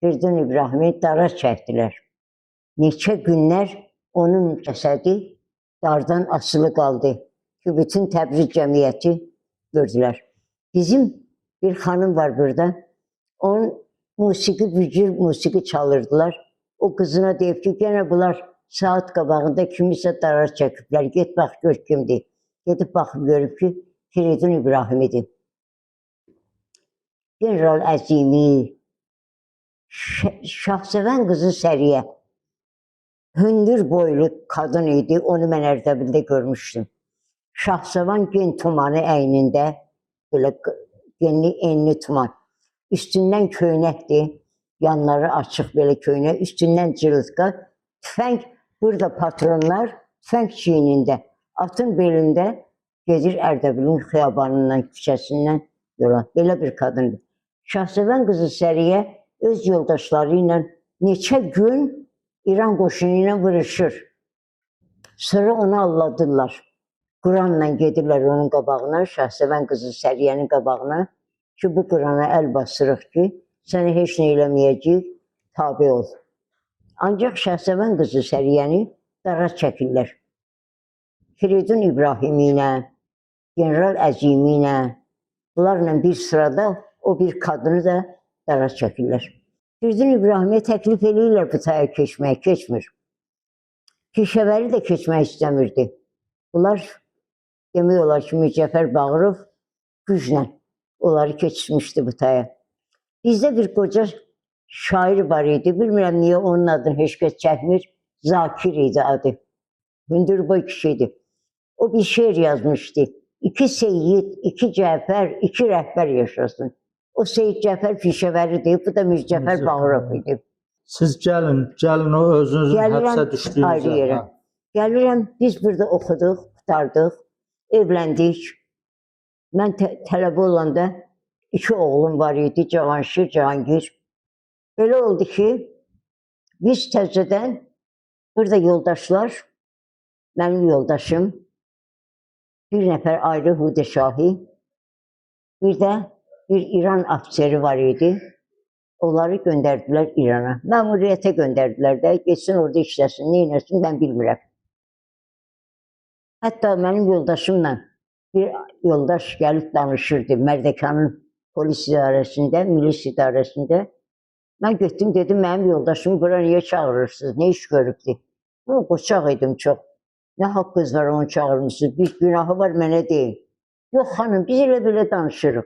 Firidun İbrahimi dara çəkdilər. Neçə günlər onun cəsədi dardan asılı qaldı ki, bütün Təbriz cəmiyyəti gördülər. Bizim bir xanım var burada. Onun musiqi, bir cür musiqi çalırdılar. O qızına deyib ki, gənə bunlar saat qabağında kimisə dara çəkiblər. Get bax gör kimdir. Gedib baxıb görüb ki, Firidun İbrahimidir. General Əzimi, Şahsevən qızı Səriyə, hündür boylu qadın idi, onu mən Ərdəbildə görmüşdüm. Şahsəvan gen tumanı əynində, belə genli enli tuman. Üstündən köynəkdir, yanları açıq belə köynək, üstündən cırıltqa, tüfəng, burada patronlar, tüfəng çiynində, atın belində gedir Ərdəbilin xiyabanından, küçəsindən yola. Belə bir qadındır. Şahsevən qızı Səriyə öz yoldaşları ilə neçə gün İran qoşunu ilə vuruşur. Sonra onu alladırlar. Quranla gedirlər onun qabağına, Şahsevən qızı Səriyənin qabağına. ki, bu Qurana əl basırıq ki, sənə heç nə eləməyəcəyik, tabe ol. Ancaq Şahsevən qızı Səriyyəni dara çəkirlər. Firidun İbrahimi ilə, General Əzimi ilə, bunlarla bir sırada o bir qadını da dara çəkirlər. Firidun İbrahimiyə təklif eləyirlər bu taya keçməyə, keçmir. Pişəvəri də keçmək istəmirdi. Bunlar demək olar ki, Mircəfər Bağırov güclə onları keçirmişdi bu taya. Bizdə bir qoca şair var idi. Bilmirəm niyə onun adını heç kəs çəkmir. Zakir idi adı. Hündürboy kişi idi. O bir şeir yazmışdı. İki Seyyid, iki Cəfər, iki rəhbər yaşasın. O Seyid Cəfər Pişəvəridir, bu da Mircəfər Mircəfər. Bağırov idi. Siz gəlin, gəlin o özünüzün Gəlirəm həbsə düşdüyünüzə. ayrı yerə. Hə. Gəlirəm, biz burada oxuduq, qurtardıq, evləndik. Mən tələbə olanda iki oğlum var idi, Cavanşir, Cahangir. Belə oldu ki, biz təzədən burada yoldaşlar, mənim yoldaşım, bir nəfər ayrı Hudeşahi, bir də bir İran ofiseri var idi. Onları göndərdilər İrana. Məmuriyyətə göndərdilər də, getsin orada işləsin, nə etsin mən bilmirəm. Hətta mənim yoldaşımla bir yoldaş gəlib danışırdı Mərdəkanın polis idarəsində, milis idarəsində. Mən getdim, dedim, mənim yoldaşımı bura niyə çağırırsınız, nə iş görübdü? Bu, qoçaq idim çox. Nə haqqınız var onu çağırmışsınız, bir günahı var mənə deyin. Yox xanım, biz elə belə danışırıq.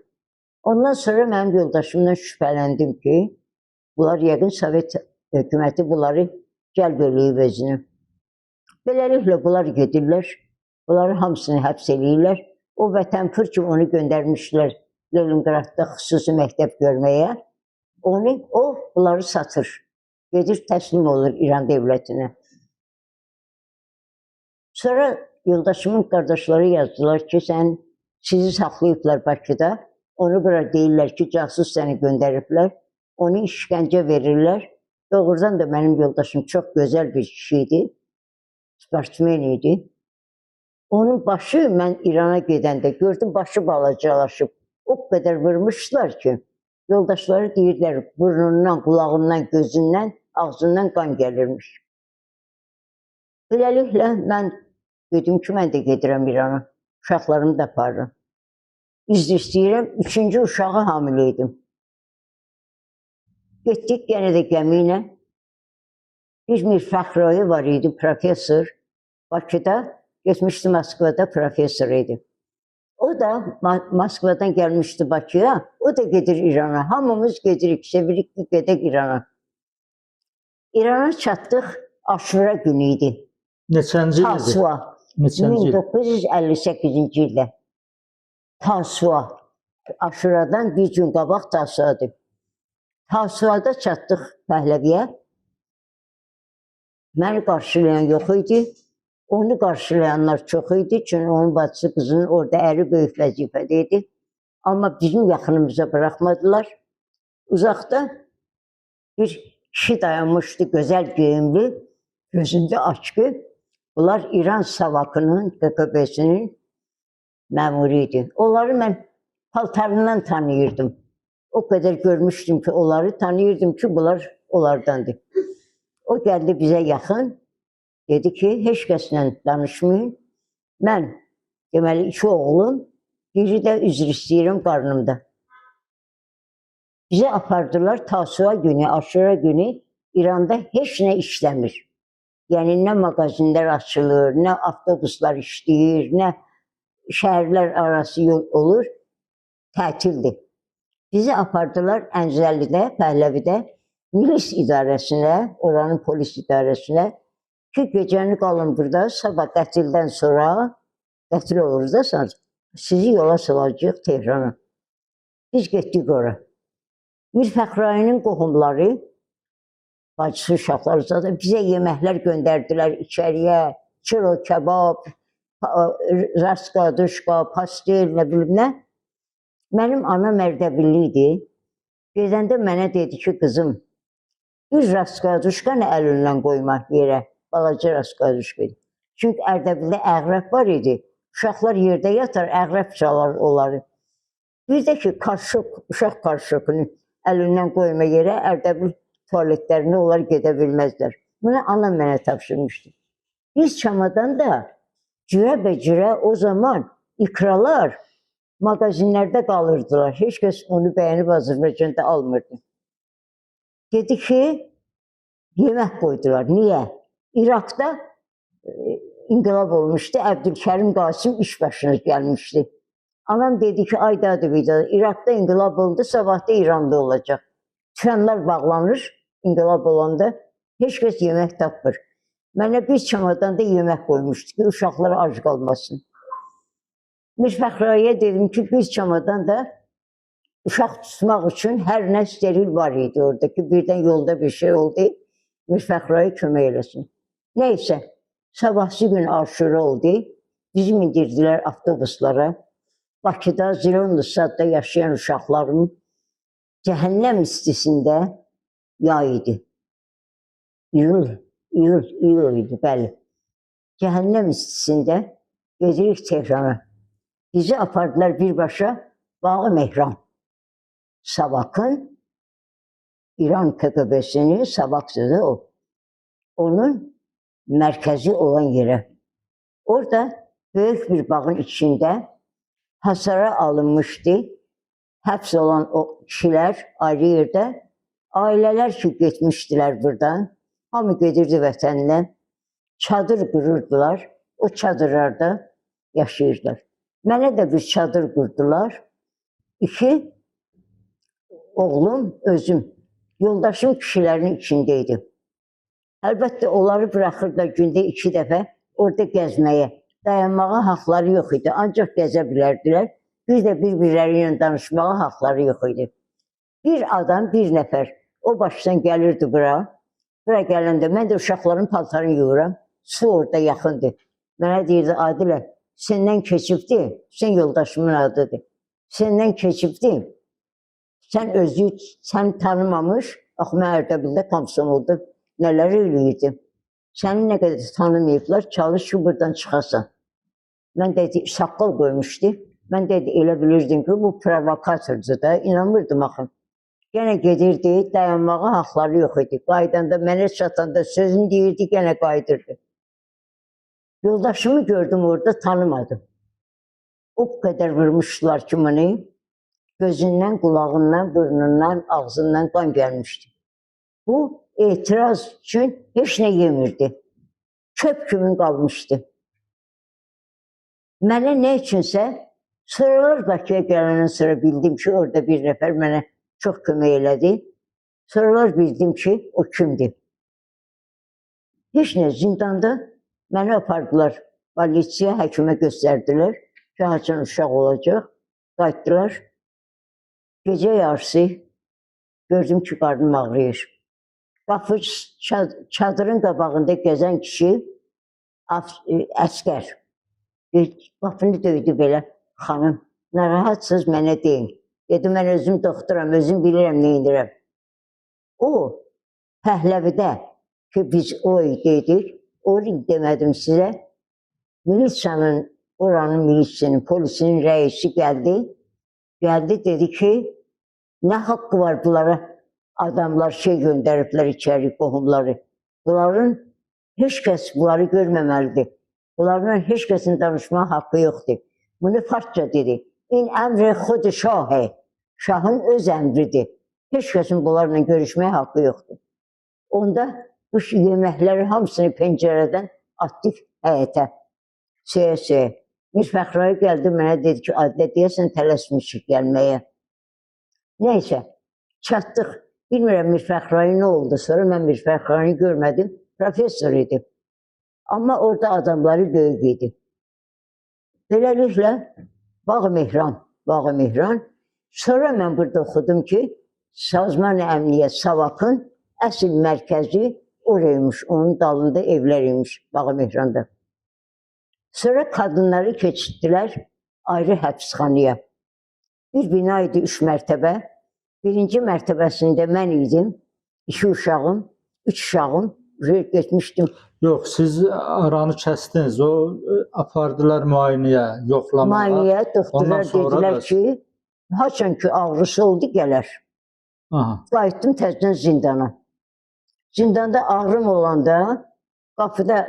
Ondan sonra mənim yoldaşımdan şübhələndim ki, bunlar yəqin Sovet hökuməti bunları cəlb eləyib özünü. Beləliklə bunlar gedirlər, bunları hamısını həbs eləyirlər. O vətənpır ki, onu göndərmişlər Leningradda xüsusi məktəb görməyə. Onu, o bunları satır. Gedir təslim olur İran dövlətinə. Sonra yoldaşımın qardaşları yazdılar ki, sən sizi saxlayıblar Bakıda. Onu bura deyirlər ki, casus səni göndəriblər. Onu işgəncə verirlər. Doğrudan da mənim yoldaşım çox gözəl bir kişi idi. Sportsmen idi. Onun başı mən İrana gedəndə gördüm, başı balacalaşıb. O qədər vurmuşlar ki, yoldaşları deyirdilər, burnundan, qulağından, gözündən, ağzından qan gəlirmiş. Beləliklə mən dedim ki, mən də gedirəm İrana. Uşaqlarımı da aparıram. Üzr istəyirəm, üçüncü uşağı hamilə idim. Getdik yenə də gəmi ilə. Bir Mir Fəxrəyi var idi, professor. Bakıda, getmişdi Moskvada professor idi. O da Moskvadan gəlmişdi Bakıya, o da gedir İrana. Hamımız gedirik, sevirik ki, gedək İrana. İrana çatdıq, Aşura günü idi. Neçənci il idi? Tasua. Neçənci il? 1958-ci ildə. Tasua. Aşuradan bir gün qabaq Tasuadır. Tasuada çatdıq Pəhləviyə. Məni qarşılayan yox idi. Onu qarşılayanlar çox idi. Çünki onun bacısı qızının orada əri böyük vəzifədə idi. Amma bizim yaxınımıza buraxmadılar. Uzaqda bir kişi dayanmışdı, gözəl geyimli, gözündə açqı. Bunlar İran Savakının, KGB-sinin məmuru idi. Onları mən paltarından tanıyırdım. O qədər görmüşdüm ki, onları tanıyırdım ki, bunlar onlardandır. O gəldi bizə yaxın, dedi ki, heç kəslə danışmayın. Mən, deməli, iki oğlum, biri də üzr istəyirəm qarnımda. Bizi apardılar Tasua günü, Aşura günü İranda heç nə işləmir. Yəni nə mağazinlər açılır, nə avtobuslar işləyir, nə şəhərlər arası yol olur. Tətildir. Bizi apardılar Ənzəlidə, Pəhləvidə, milis idarəsinə, oranın polis idarəsinə ki, gecəni qalın burada, sabah qətildən sonra, qətil olur da sizi yola salacağıq Tehrana. Biz getdik ora. Mir Fəxrayinin qohumları, bacısı, uşaqları zaten bizə yeməklər göndərdilər içəriyə, kilo kebab, raska, duşka, pastel, nə bilim nə. Mənim anam Ərdəbilli idi. Gedəndə mənə dedi ki, qızım, bir raska, duşka nə əlindən qoyma yerə, balaca raska, duşka idi. Çünki Ərdəbildə əqrəb var idi. Uşaqlar yerdə yatar, əqrəb çalar onları. Bir də ki, karşok, uşaq karşokunu əlindən qoyma yerə Ərdəbil tualetlərinə onlar gedə bilməzlər. Bunu anam mənə tapşırmışdı. Biz çamadan da cürə-bəcürə o zaman ikralar mağazinlərdə qalırdılar. Heç kəs onu bəyənib Azərbaycanda almırdı. Dedi ki, yemək qoydular. Niyə? İraqda inqilab olmuşdu. Əbdülkərim Qasım iş başına gəlmişdi. Anam dedi ki, ay dadı bir dadı, İraqda inqilab oldu, sabah da İranda olacaq. Trenlər bağlanır, inqilab olanda heç kəs yemək tapmır. Mənə bir çamadan da yemək qoymuşdu ki, uşaqlar ac qalmasın. Mirfəxrəyə dedim ki, bir çamadan da uşaq tutmaq üçün hər nə steril var idi orada ki, birdən yolda bir şey oldu, Mirfəxrəyə kömək eləsin. Neysə, sabahsı gün aşura oldu, bizi mindirdilər avtobuslara. Bakıda Zilonlu Sadda yaşayan uşaqların cəhənnəm istisində yay idi. İyul, iyul, iyul idi, bəli. Cəhənnəm istisində gedirik Tehrana. Bizi apardılar birbaşa Bağı Mehran. Savak'ın, İran KGB-sinin Savak sözü o. Onun mərkəzi olan yerə. Orada böyük bir bağın içində hasara alınmışdı. Həbs olan o kişilər ayrı yerdə, ailələr ki getmişdilər buradan, hamı gedirdi vətəninə, çadır qururdular, o çadırlarda yaşayırdılar. Mənə də bir çadır qurdular. İki oğlum, özüm, yoldaşım kişilərin içində idi. Əlbəttə onları buraxırdılar gündə 2 dəfə orada gəzməyə. Dayanmağa haqları yox idi, ancaq gəzə bilərdilər. Bir də bir-birləri ilə danışmağa haqları yox idi. Bir adam, bir nəfər o başdan gəlirdi bura. Bura gələndə mən də uşaqların paltarını yuyuram. Su orada yaxındır. Mənə deyirdi, Adilə, səndən keçibdi, sən yoldaşımın adıdır. Səndən keçibdi, sən özü, sən tanımamış, axı mən Ərdəbildə komsomolda nələr eləyirdim. Səni nə qədər tanımayıblar, çalış ki, buradan çıxasan. Mən dedi, saqqal qoymuşdu. Mən dedi, elə bilirdim ki, bu provokatordur da, inanmırdım axı. Gənə gedirdi, dayanmağa haqları yox idi. Qayıdanda, mənə çatanda sözünü deyirdi, gənə qayıdırdı. Yoldaşımı gördüm orada, tanımadım. O qədər vurmuşdular ki, bunu. Gözündən, qulağından, burnundan, ağzından qan gəlmişdi. Bu etiraz üçün heç nə yemirdi. Çöp kimi qalmışdı. Mənə nə üçünsə, sonralar Bakıya gələndən sonra bildim ki, orada bir nəfər mənə çox kömək elədi. Sonralar bildim ki, o kimdir. Heç nə, zindanda məni apardılar. Polisiya, həkimə göstərdilər ki, haçan uşaq olacaq. Qayıtdılar. Gecə yarısı gördüm ki, qarnım ağrıyır. Qapı çadırın qabağında gəzən kişi, əskər. Qapını döydü belə, xanım, narahatsız mənə deyin. Dedim, mən özüm doktoram, özüm bilirəm, nə edirəm. O, Pəhləvidə ki, biz o dedik, onu demədim sizə. Militsiyanın, oranın militsiyinin, polisinin rəisi gəldi. Gəldi, dedi ki, nə haqqı var bunlara? Adamlar şey göndəriblər içəri, qohumları. Bunların, heç kəs bunları görməməlidir. Bunlarla heç kəsin danışmağa haqqı yoxdur. Bunu farsça dedi. İn əmri xud şahı. Şahın öz əmridir. Heç kəsin bunlarla görüşməyə haqqı yoxdur. Onda bu yeməkləri hamısını pəncərədən atdıq həyətə. Söyə-söyə. Mir Fəxrəyi gəldi mənə dedi ki, Adilə, deyəsən tələsmişik gəlməyə. Neysə, çatdıq. Bilmirəm Mir Fəxrəyi nə oldu. Sonra mən Mir Fəxrəyini görmədim. Professor idi. Amma orada adamları böyük idi. Beləliklə, Bağ Mehran, Bağ Mehran. Sonra mən burada oxudum ki, Sazman Əmniyyət Savakın əsl mərkəzi oraymış, onun dalında evlər imiş Bağ Mehranda. Sonra kadınları keçirtdilər ayrı həbsxanaya. Bir bina idi 3 mərtəbə. Birinci mərtəbəsində mən idim, 2 uşağım, 3 uşağım, getmişdim. Yox, siz aranı kəsdiniz. O apardılar müayinəyə, yoxlamağa. Müayinəyə doktorlar Ondan sonra dedilər da- ki, Haçan ki ağrısı oldu gələr. Aha. Qayıtdım təzədən zindana. Zindanda ağrım olanda qapıda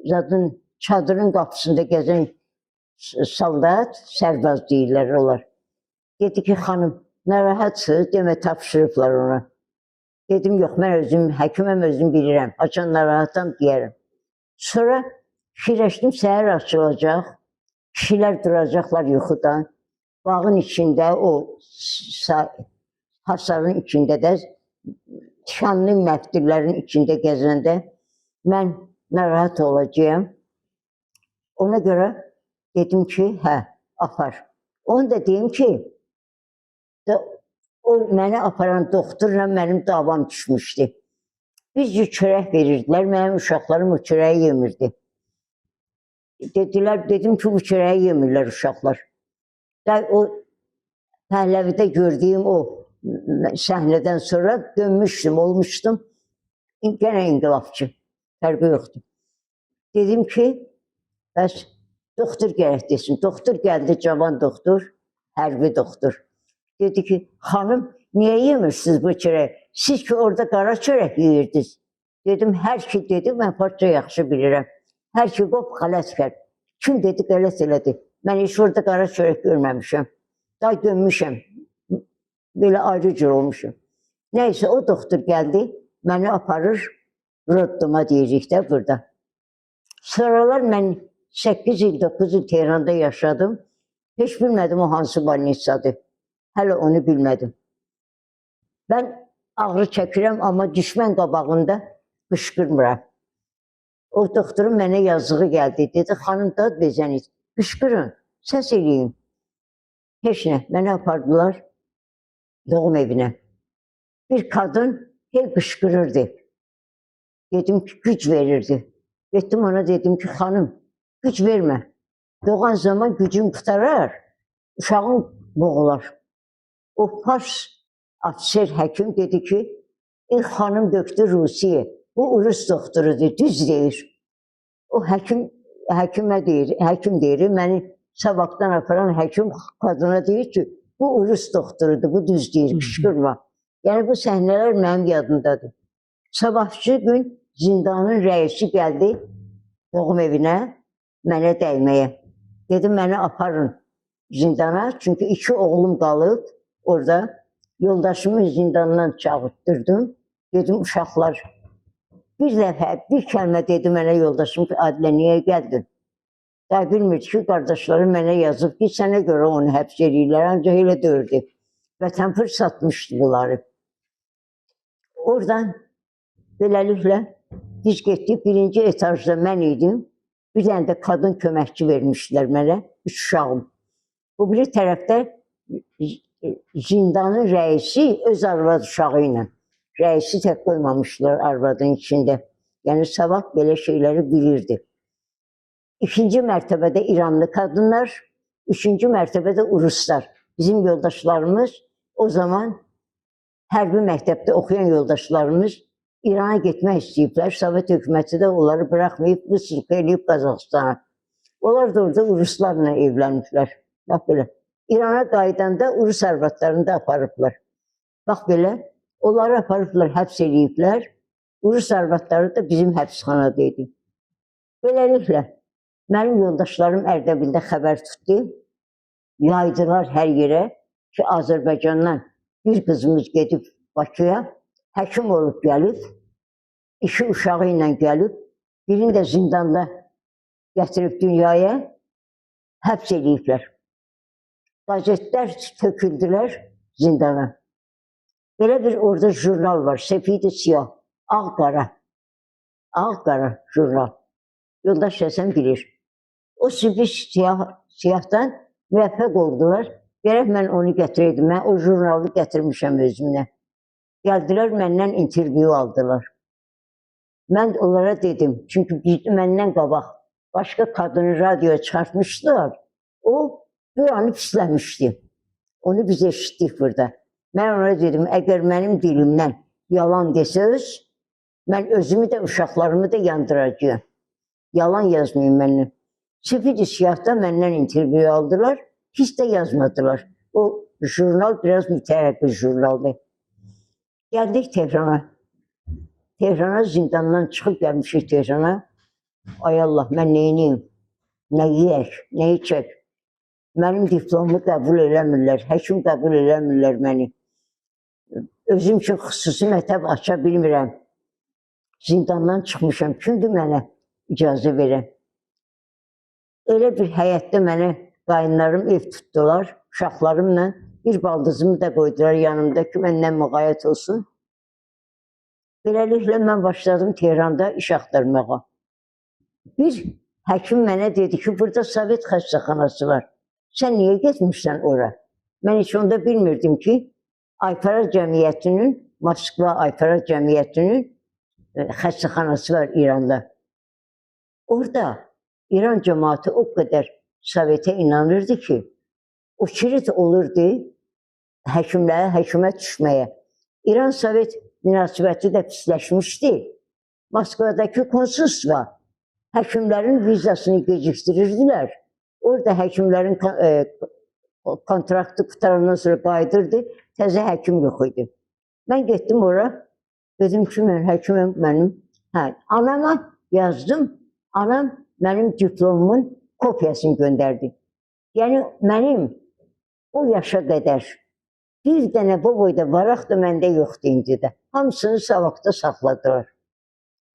zadın çadırın qapısında gəzən soldat, sərbaz deyirlər onlar. Dedi ki, xanım, narahatsınız, demə tapşırıblar ona. Dedim, yox, mən özüm həkiməm, özüm bilirəm. Haçan narahatam deyərəm. Sonra fikirləşdim, səhər açılacaq, kişilər duracaqlar yuxudan. Bağın içində, o hasarın içində də, şanlı məftillərin içində gəzəndə mən narahat olacağam. Ona görə dedim ki, hə, apar. Onu da deyim ki, da, o məni aparan doktorla mənim davam düşmüşdü. Bir cür çörək verirdilər, mənim uşaqlarım o çörəyi yemirdi. Dedilər, dedim ki, bu çörəyi yemirlər uşaqlar. Da, o Pəhləvidə gördüyüm o səhnədən sonra dönmüşdüm, olmuşdum. Gənə inqilabçı, fərqi yoxdur. Dedim ki, bəs doktor gərək desin. Doktor gəldi, cavan doktor, hərbi doktor. Dedi ki, xanım, niyə yemirsiniz bu çörəyi? Siz ki orada qara çörək yeyirdiniz. Dedim, hər ki dedi, mən parça yaxşı bilirəm. Hər ki qop xələt kər. Kim dedi, qələt elədi. Mən heç orada qara çörək görməmişəm. Daha dönmüşəm. Belə ayrı cür olmuşum. Nəysə, o doktor gəldi, məni aparır, Rodduma deyirik də burada. Sonralar mən 8 il, 9 il Tehranda yaşadım. Heç bilmədim o hansı bolnitsadır. Hələ onu bilmədim. Mən ağrı çəkirəm, amma düşmən qabağında qışqırmıram. O doktorun mənə yazığı gəldi. Dedi, xanım dad bezənit, qışqırın, səs eləyin. Heç nə, məni apardılar doğum evinə. Bir qadın hey qışqırırdı. Dedim ki, güc verirdi. Getdim ona dedim ki, xanım, güc vermə. Doğan zaman gücün qurtarar, uşağın boğular. O fars ofisier həkim dedi ki, ey xanım döktü Rusiye, bu Rus doktorudur, düz deyir. O həkim həkimə deyir, həkim deyir, məni Savakdan aparan həkim qadına deyir ki, bu Rus doktorudur, bu düz deyir, qışqırma. Yəni bu səhnələr mənim yadımdadır. Sabahçı gün zindanın rəisi gəldi doğum evinə mənə dəyməyə. Dedim, məni aparın zindana, çünki iki oğlum qalıb orada. Yoldaşımı zindandan çağırtdırdım. Dedim, uşaqlar, bir dəfə, bir kəlmə dedi mənə yoldaşım ki, Adilə, niyə gəldin? Daha bilmir ki, qardaşlarım mənə yazıb ki, sənə görə onu həbs eləyirlər, ancaq elə dördü. Vətənpır satmışdı bunları. Oradan beləliklə biz getdik, birinci etajda mən idim. Bir dənə də qadın köməkçi vermişdilər mənə, üç uşağım. Bu biri tərəfdə zindanın rəisi öz arvad uşağı ilə. Rəisi tək qoymamışlar arvadın içində. Yəni Savak belə şeyləri bilirdi. İkinci mərtəbədə İranlı qadınlar, üçüncü mərtəbədə Ruslar. Bizim yoldaşlarımız o zaman hərbi məktəbdə oxuyan yoldaşlarımız İrana getmək istəyiblər. Sovet hökuməti də onları buraxmayıb, vısılqa eləyib Qazaxıstana. Onlar da orada Ruslarla evləniblər. Bax belə. İrana qayıdanda Rus arvadlarını da aparıblar. Bax belə, onları aparıblar, həbs eləyiblər. Rus arvadları da bizim həbsxanada idi. Beləliklə, mənim yoldaşlarım Ərdəbildə xəbər tutdu. Yaydılar hər yerə ki, Azərbaycandan bir qızımız gedib Bakıya, həkim olub gəlib, iki uşağı ilə gəlib, birini də zindanda gətirib dünyaya, həbs eləyiblər. Qazetlər töküldülər zindana. Belə bir orada jurnal var, sefid-i siyah, ağ-qara, ağ-qara jurnal. Yoldaş Həsən bilir. O sefid siyahdan müvəffəq oldular. Gərək mən onu gətirəydim. Mən o jurnalı gətirmişəm özümlə. Gəldilər, məndən intervyu aldılar. Mən onlara dedim, çünki məndən qabaq başqa qadını radioya çıxartmışdılar. O, bir anı pisləmişdi. Onu biz eşitdik burada. Mən ona dedim, əgər mənim dilimdən yalan desəz, mən özümü də uşaqlarımı da yandıracağam. Yalan yazmayın məndən. Sefid-i siyahda məndən intervyu aldılar, heç də yazmadılar. O Jurnal biraz mütərəqqi jurnaldır. Gəldik Tehrana. Tehrana zindandan çıxıb gəlmişik Tehrana. Ay Allah, mən neyniyim? Nə yeyək, nə içək? Mənim diplomumu qəbul eləmirlər, həkim qəbul eləmirlər məni. Özüm üçün xüsusi mətəb aça bilmirəm. Zindandan çıxmışam. Kimdir mənə icazə verən? Elə bir həyətdə mənə qayınlarım ev tutdular, uşaqlarımla. Bir baldızımı da qoydular yanımda ki, məndən müğayət olsun. Beləliklə mən başladım Tehranda iş axtarmağa. Bir həkim mənə dedi ki, burada Sovet xəstəxanası var. Sən niyə getmirsən ora? Mən heç onda bilmirdim ki, Aypara Cəmiyyətinin, Moskva Aypara Cəmiyyətinin xəstəxanası var İranda. Orada İran cəmaatı o qədər Sovetə inanırdı ki, o kirit olurdu həkimlərə, həkimə düşməyə. İran-Sovet münasibəti də pisləşmişdi. Moskvadakı konsulstva həkimlərin vizasını geciktirirdilər. Orada həkimlərin kontraktı qurtarandan sonra qayıdırdı, təzə həkim yox idi. Mən getdim ora, dedim ki, mən həkiməm, mənim. Hə, anama yazdım, anam mənim diplomumun kopyasını göndərdi. Yəni mənim o yaşa qədər bir dənə bu boyda varaq da məndə yoxdur indi də. Hamısını Savakda saxladılar.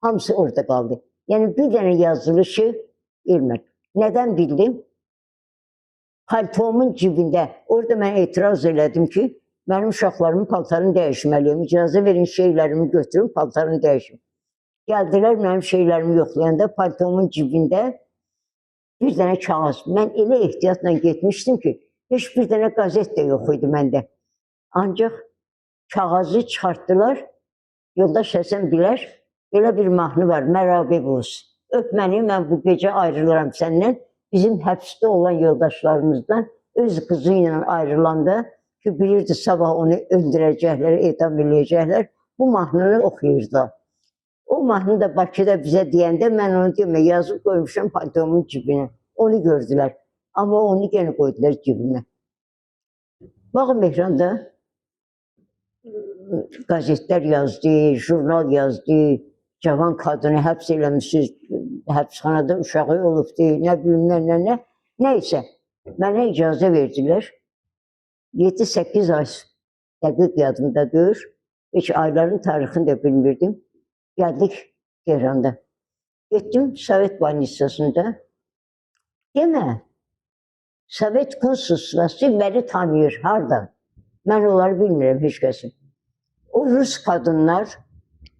Hamısı orada qaldı. Yəni bir dənə yazılışı bilmirəm. Nədən bildim? Paltomun cibində. Orada mən etiraz elədim ki, mənim uşaqlarımın paltarını dəyişməliyəm. İcazə verin şeylərimi götürüm, paltarını dəyişim. Gəldilər mənim şeylərimi yoxlayanda paltomun cibində bir dənə kağız. Mən elə ehtiyatla getmişdim ki, heç bir dənə qəzet də yox idi məndə. Ancaq kağızı çıxartdılar. Yoldaş Həsən bilər, belə bir mahnı var, Mərabə buz. Öp məni, mən bu gecə ayrılıram səndən. Bizim həbsdə olan yoldaşlarımızdan öz qızı ilə ayrılanda ki, bilirdi sabah onu öldürəcəklər, edam eləyəcəklər, bu mahnını oxuyurdu. O mahnı da Bakıda bizə deyəndə mən onu demə, yazıb qoymuşam paltomun cibinə. Onu gördülər. Amma onu yenə qoydular cibimə. Bağı Mehranda qəzetlər yazdı, jurnal yazdı, cavan qadını həbs eləmişsiniz, həbsxanada uşağı olubdu, nə bilim, nə, nə, nə. Nəysə, mənə icazə verdilər. 7-8 ay dəqiq yadımda deyir. Heç ayların tarixini də bilmirdim. Gəldik Tehranda. Getdim Sovet bolnisasında. Demə, Sovet konsulsvası məni tanıyır. Hardan? Mən onları bilmirəm heç kəsin. O Rus qadınlar,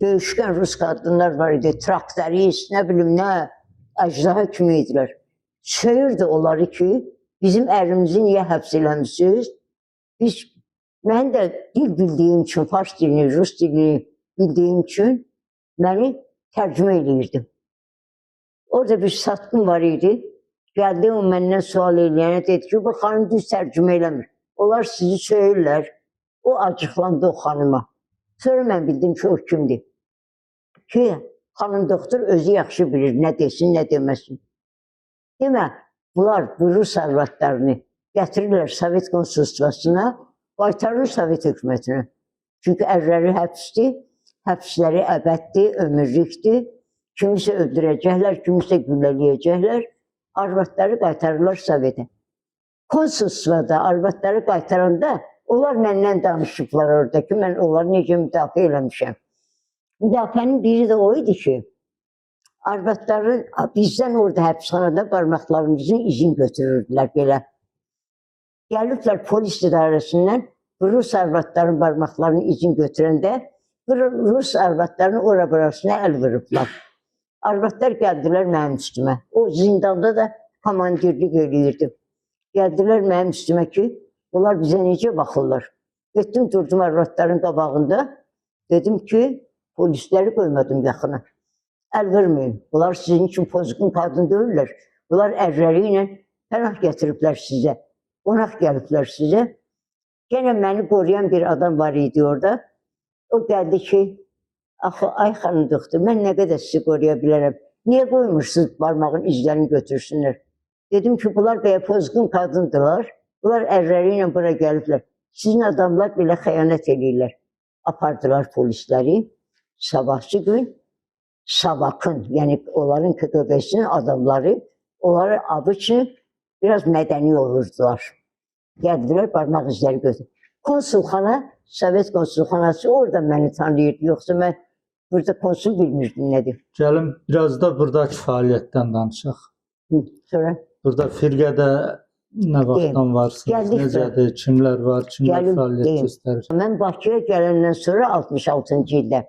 döyüşkən Rus qadınlar var idi, traktorist, nə bilim nə, əjdaha kimi idilər. Söyürdü onları ki, bizim ərimizi niyə həbs eləmişsiniz? Biz, mən də dil bildiyim üçün, fars dilini, rus dilini bildiyim üçün məni tərcümə eləyirdim. Orada bir satqın var idi. Gəldi o məndən sual eləyənə dedi ki, bu xanım düz tərcümə eləmir. Onlar sizi söyürlər. O acıqlandı o xanıma. Sonra mən bildim ki, o kimdir. Ki, xanım doktor özü yaxşı bilir, nə desin, nə deməsin. Demə, bunlar bu rus arvadlarını gətirirlər Sovet konsulstvasına, qaytarır Sovet hökumətinə. Çünki ərləri həbsdir, həbsləri əbəddir, ömürlükdür. Kimisə öldürəcəklər, kimisə güllələyəcəklər. Arvadları qaytarırlar Sovetə. Konsulstvada arvadları qaytaranda onlar məndən danışıblar orada ki, mən onları necə müdafiə eləmişəm. Müdafiənin biri də o idi ki, arvadların bizdən orada həbsxanada barmaqlarımızın izini götürürdülər belə. Gəliblər polis idarəsindən Rus arvadların barmaqlarının izini götürəndə Rus arvadlarının ora burasına əl vurublar. Arvadlar gəldilər mənim üstümə. O zindanda da komandirlik eləyirdim. Gəldilər mənim üstümə ki, bunlar bizə necə baxırlar. Getdim, durdum arvadların qabağında. Dedim ki, polisləri qoymadım yaxına. Əl vurmayın. Bunlar sizin üçün pozğun qadın deyirlər. Bunlar ərləri ilə pənah gətiriblər sizə. Qonaq gəliblər sizə. Gene məni qoruyan bir adam var idi orada. O gəldi ki, axı ay xanım doktor, mən nə qədər sizi qoruya bilərəm? Niyə qoymursunuz barmağın izlərini götürsünlər? Dedim ki, bunlar bəyə pozğun qadındılar. Bunlar ərləri ilə bura gəliblər. Sizin adamlar belə xəyanət eləyirlər. Apardılar polisləri. Sabahçı gün Savakın, yəni onların KGB-sinin adamları onları abıçı biraz mədəni olurdular. Gəldilər, barmaq izləri götürdü. Konsulxana, Sovet konsulxanası orada məni tanıyırdı. Yoxsa mən burada konsul bilmirdim nədir. Gəlin biraz da buradakı fəaliyyətdən danışaq. Hı, sonra Burada firqədə nə vaxtdan varsınız, Gəldik də. necədir, kimlər var, kimlər Gəlin, fəaliyyət deyim. göstərir? Mən Bakıya gələndən sonra 66-cı ildə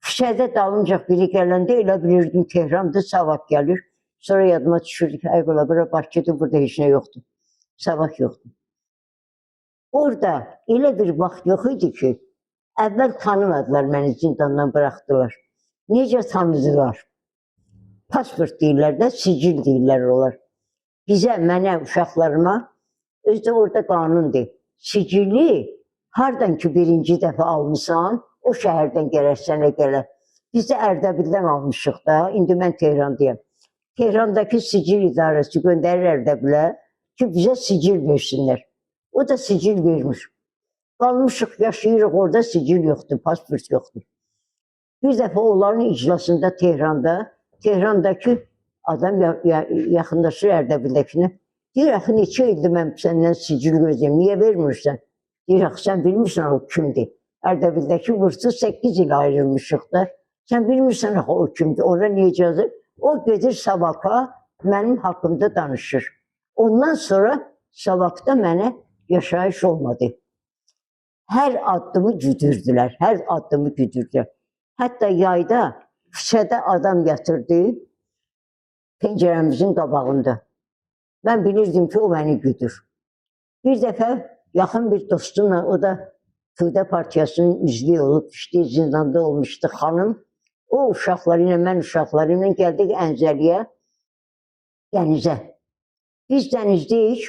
küçədə dalımcaq biri gələndə elə bilirdim Tehrandır, Savak gəlir. Sonra yadıma düşürdü ki, ay bala, bura Bakıdır, burada heç nə yoxdur. Savak yoxdur. Orada elə bir vaxt yox idi ki, əvvəl tanımadılar məni, zindandan buraxdılar. Necə tanıdılar? Pasport deyirlər də, sicil deyirlər onlar. Bizə, mənə, uşaqlarıma, özü də orada qanundur. Sicili hardan ki birinci dəfə almısan, o şəhərdən gərək sənə gələ. Biz də Ərdəbildən almışıq da, indi mən Tehrandayam. Tehrandakı sicil idarəsi göndərir Ərdəbilə ki, bizə sicil versinlər. O da sicil vermiş. Qalmışıq, yaşayırıq orada, sicil yoxdur, pasport yoxdur. Bir dəfə onların iclasında Tehranda, Tehrandakı adam yaxınlaşır Ərdəbildəkinə. Deyir, axı neçə ildir mən səndən sicil gözləyirəm, niyə vermirsən? Deyir, axı sən bilmirsən o kimdir. Ərdəbildəki vursu 8 il ayrılmışıq da. Sən bilmirsən axı o kimdir, ona niyə icazə? O gedir Savaka, mənim haqqımda danışır. Ondan sonra Savakda mənə yaşayış olmadı. Hər addımı güdürdülər, hər addımı güdürdülər. Hətta yayda küçədə adam yatırdı pəncərəmizin qabağında. Mən bilirdim ki, o məni güdür. Bir dəfə yaxın bir dostumla, o da Tude Partiyasının üzvü olub, işte zindanda olmuşdu xanım. O uşaqları ilə, mən uşaqları ilə gəldik Ənzəliyə, dənizə. Biz dənizdəyik,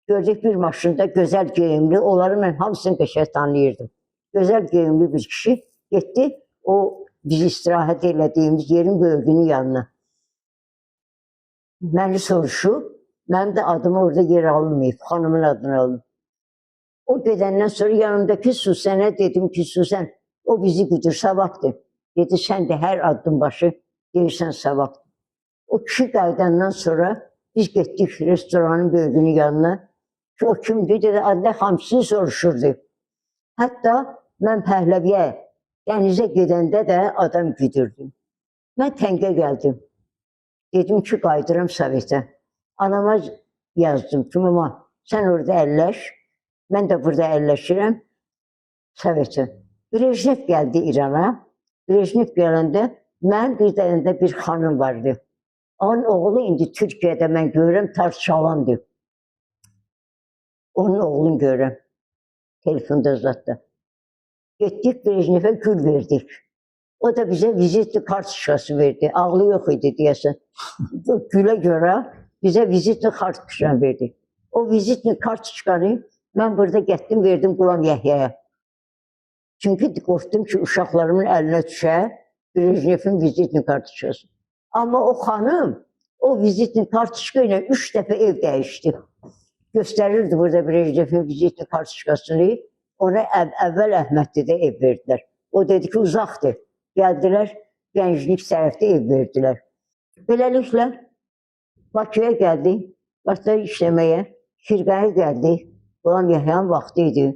gördük bir maşında gözəl geyimli, onları mən hamısını qəşəng tanıyırdım. Gözəl geyimli bir kişi getdi, o biz istirahət elədiyimiz yerin böyüyünün yanına. Məni soruşub, mənim də adım orada yer alınmayıb, xanımın adını alınıb. O gedəndən sonra yanımdakı Susənə dedim ki, Susən, o bizi güdür, Savakdır. Dedi, sən də hər addım başı deyirsən Savakdır. O kişi qayıdandan sonra biz getdik restoranın böyüyünün yanına. Ki, o kimdir? Dedi, Adilə hamısını soruşurdu. Hətta mən Pəhləviyə, dənizə gedəndə də adam güdürdüm. Mən təngə gəldim. Dedim ki, qayıdıram Sovetə. Anama yazdım ki, mama, sən orada əlləş, mən də burada əlləşirəm Sovetə. Brejnev gəldi İrana. Brejnev gələndə mən bir dənə də bir xanım vardı. Onun oğlu indi Türkiyədə mən görürəm, tar çalandır. Onun oğlunu görürəm. Telefonda zətdə. Getdik Brejnevə gül verdik. O da bizə vizitli kartuşkası verdi. Ağlı yox idi deyəsən. Bu gülə görə bizə vizitli kartuşka verdi. O vizitli kartuşkanı mən burada getdim verdim Qulam Yəhyaya. Çünki qorxdum ki, uşaqlarımın əlinə düşə Brejnevin vizitli kartuşkası. Amma o xanım o vizitli kartuşka ilə 3 dəfə ev dəyişdi. Göstərirdi burada Brejnevin vizitli kartuşkasını. Ona əvvəl Əhmədlidə ev verdilər. O dedi ki, uzaqdır. Gəldilər, Gənclik tərəfdə ev verdilər. Beləliklə, Bakıya gəldik, başladı işləməyə, Firqəyə gəldik. Qulam Yəhyanın vaxtı idi.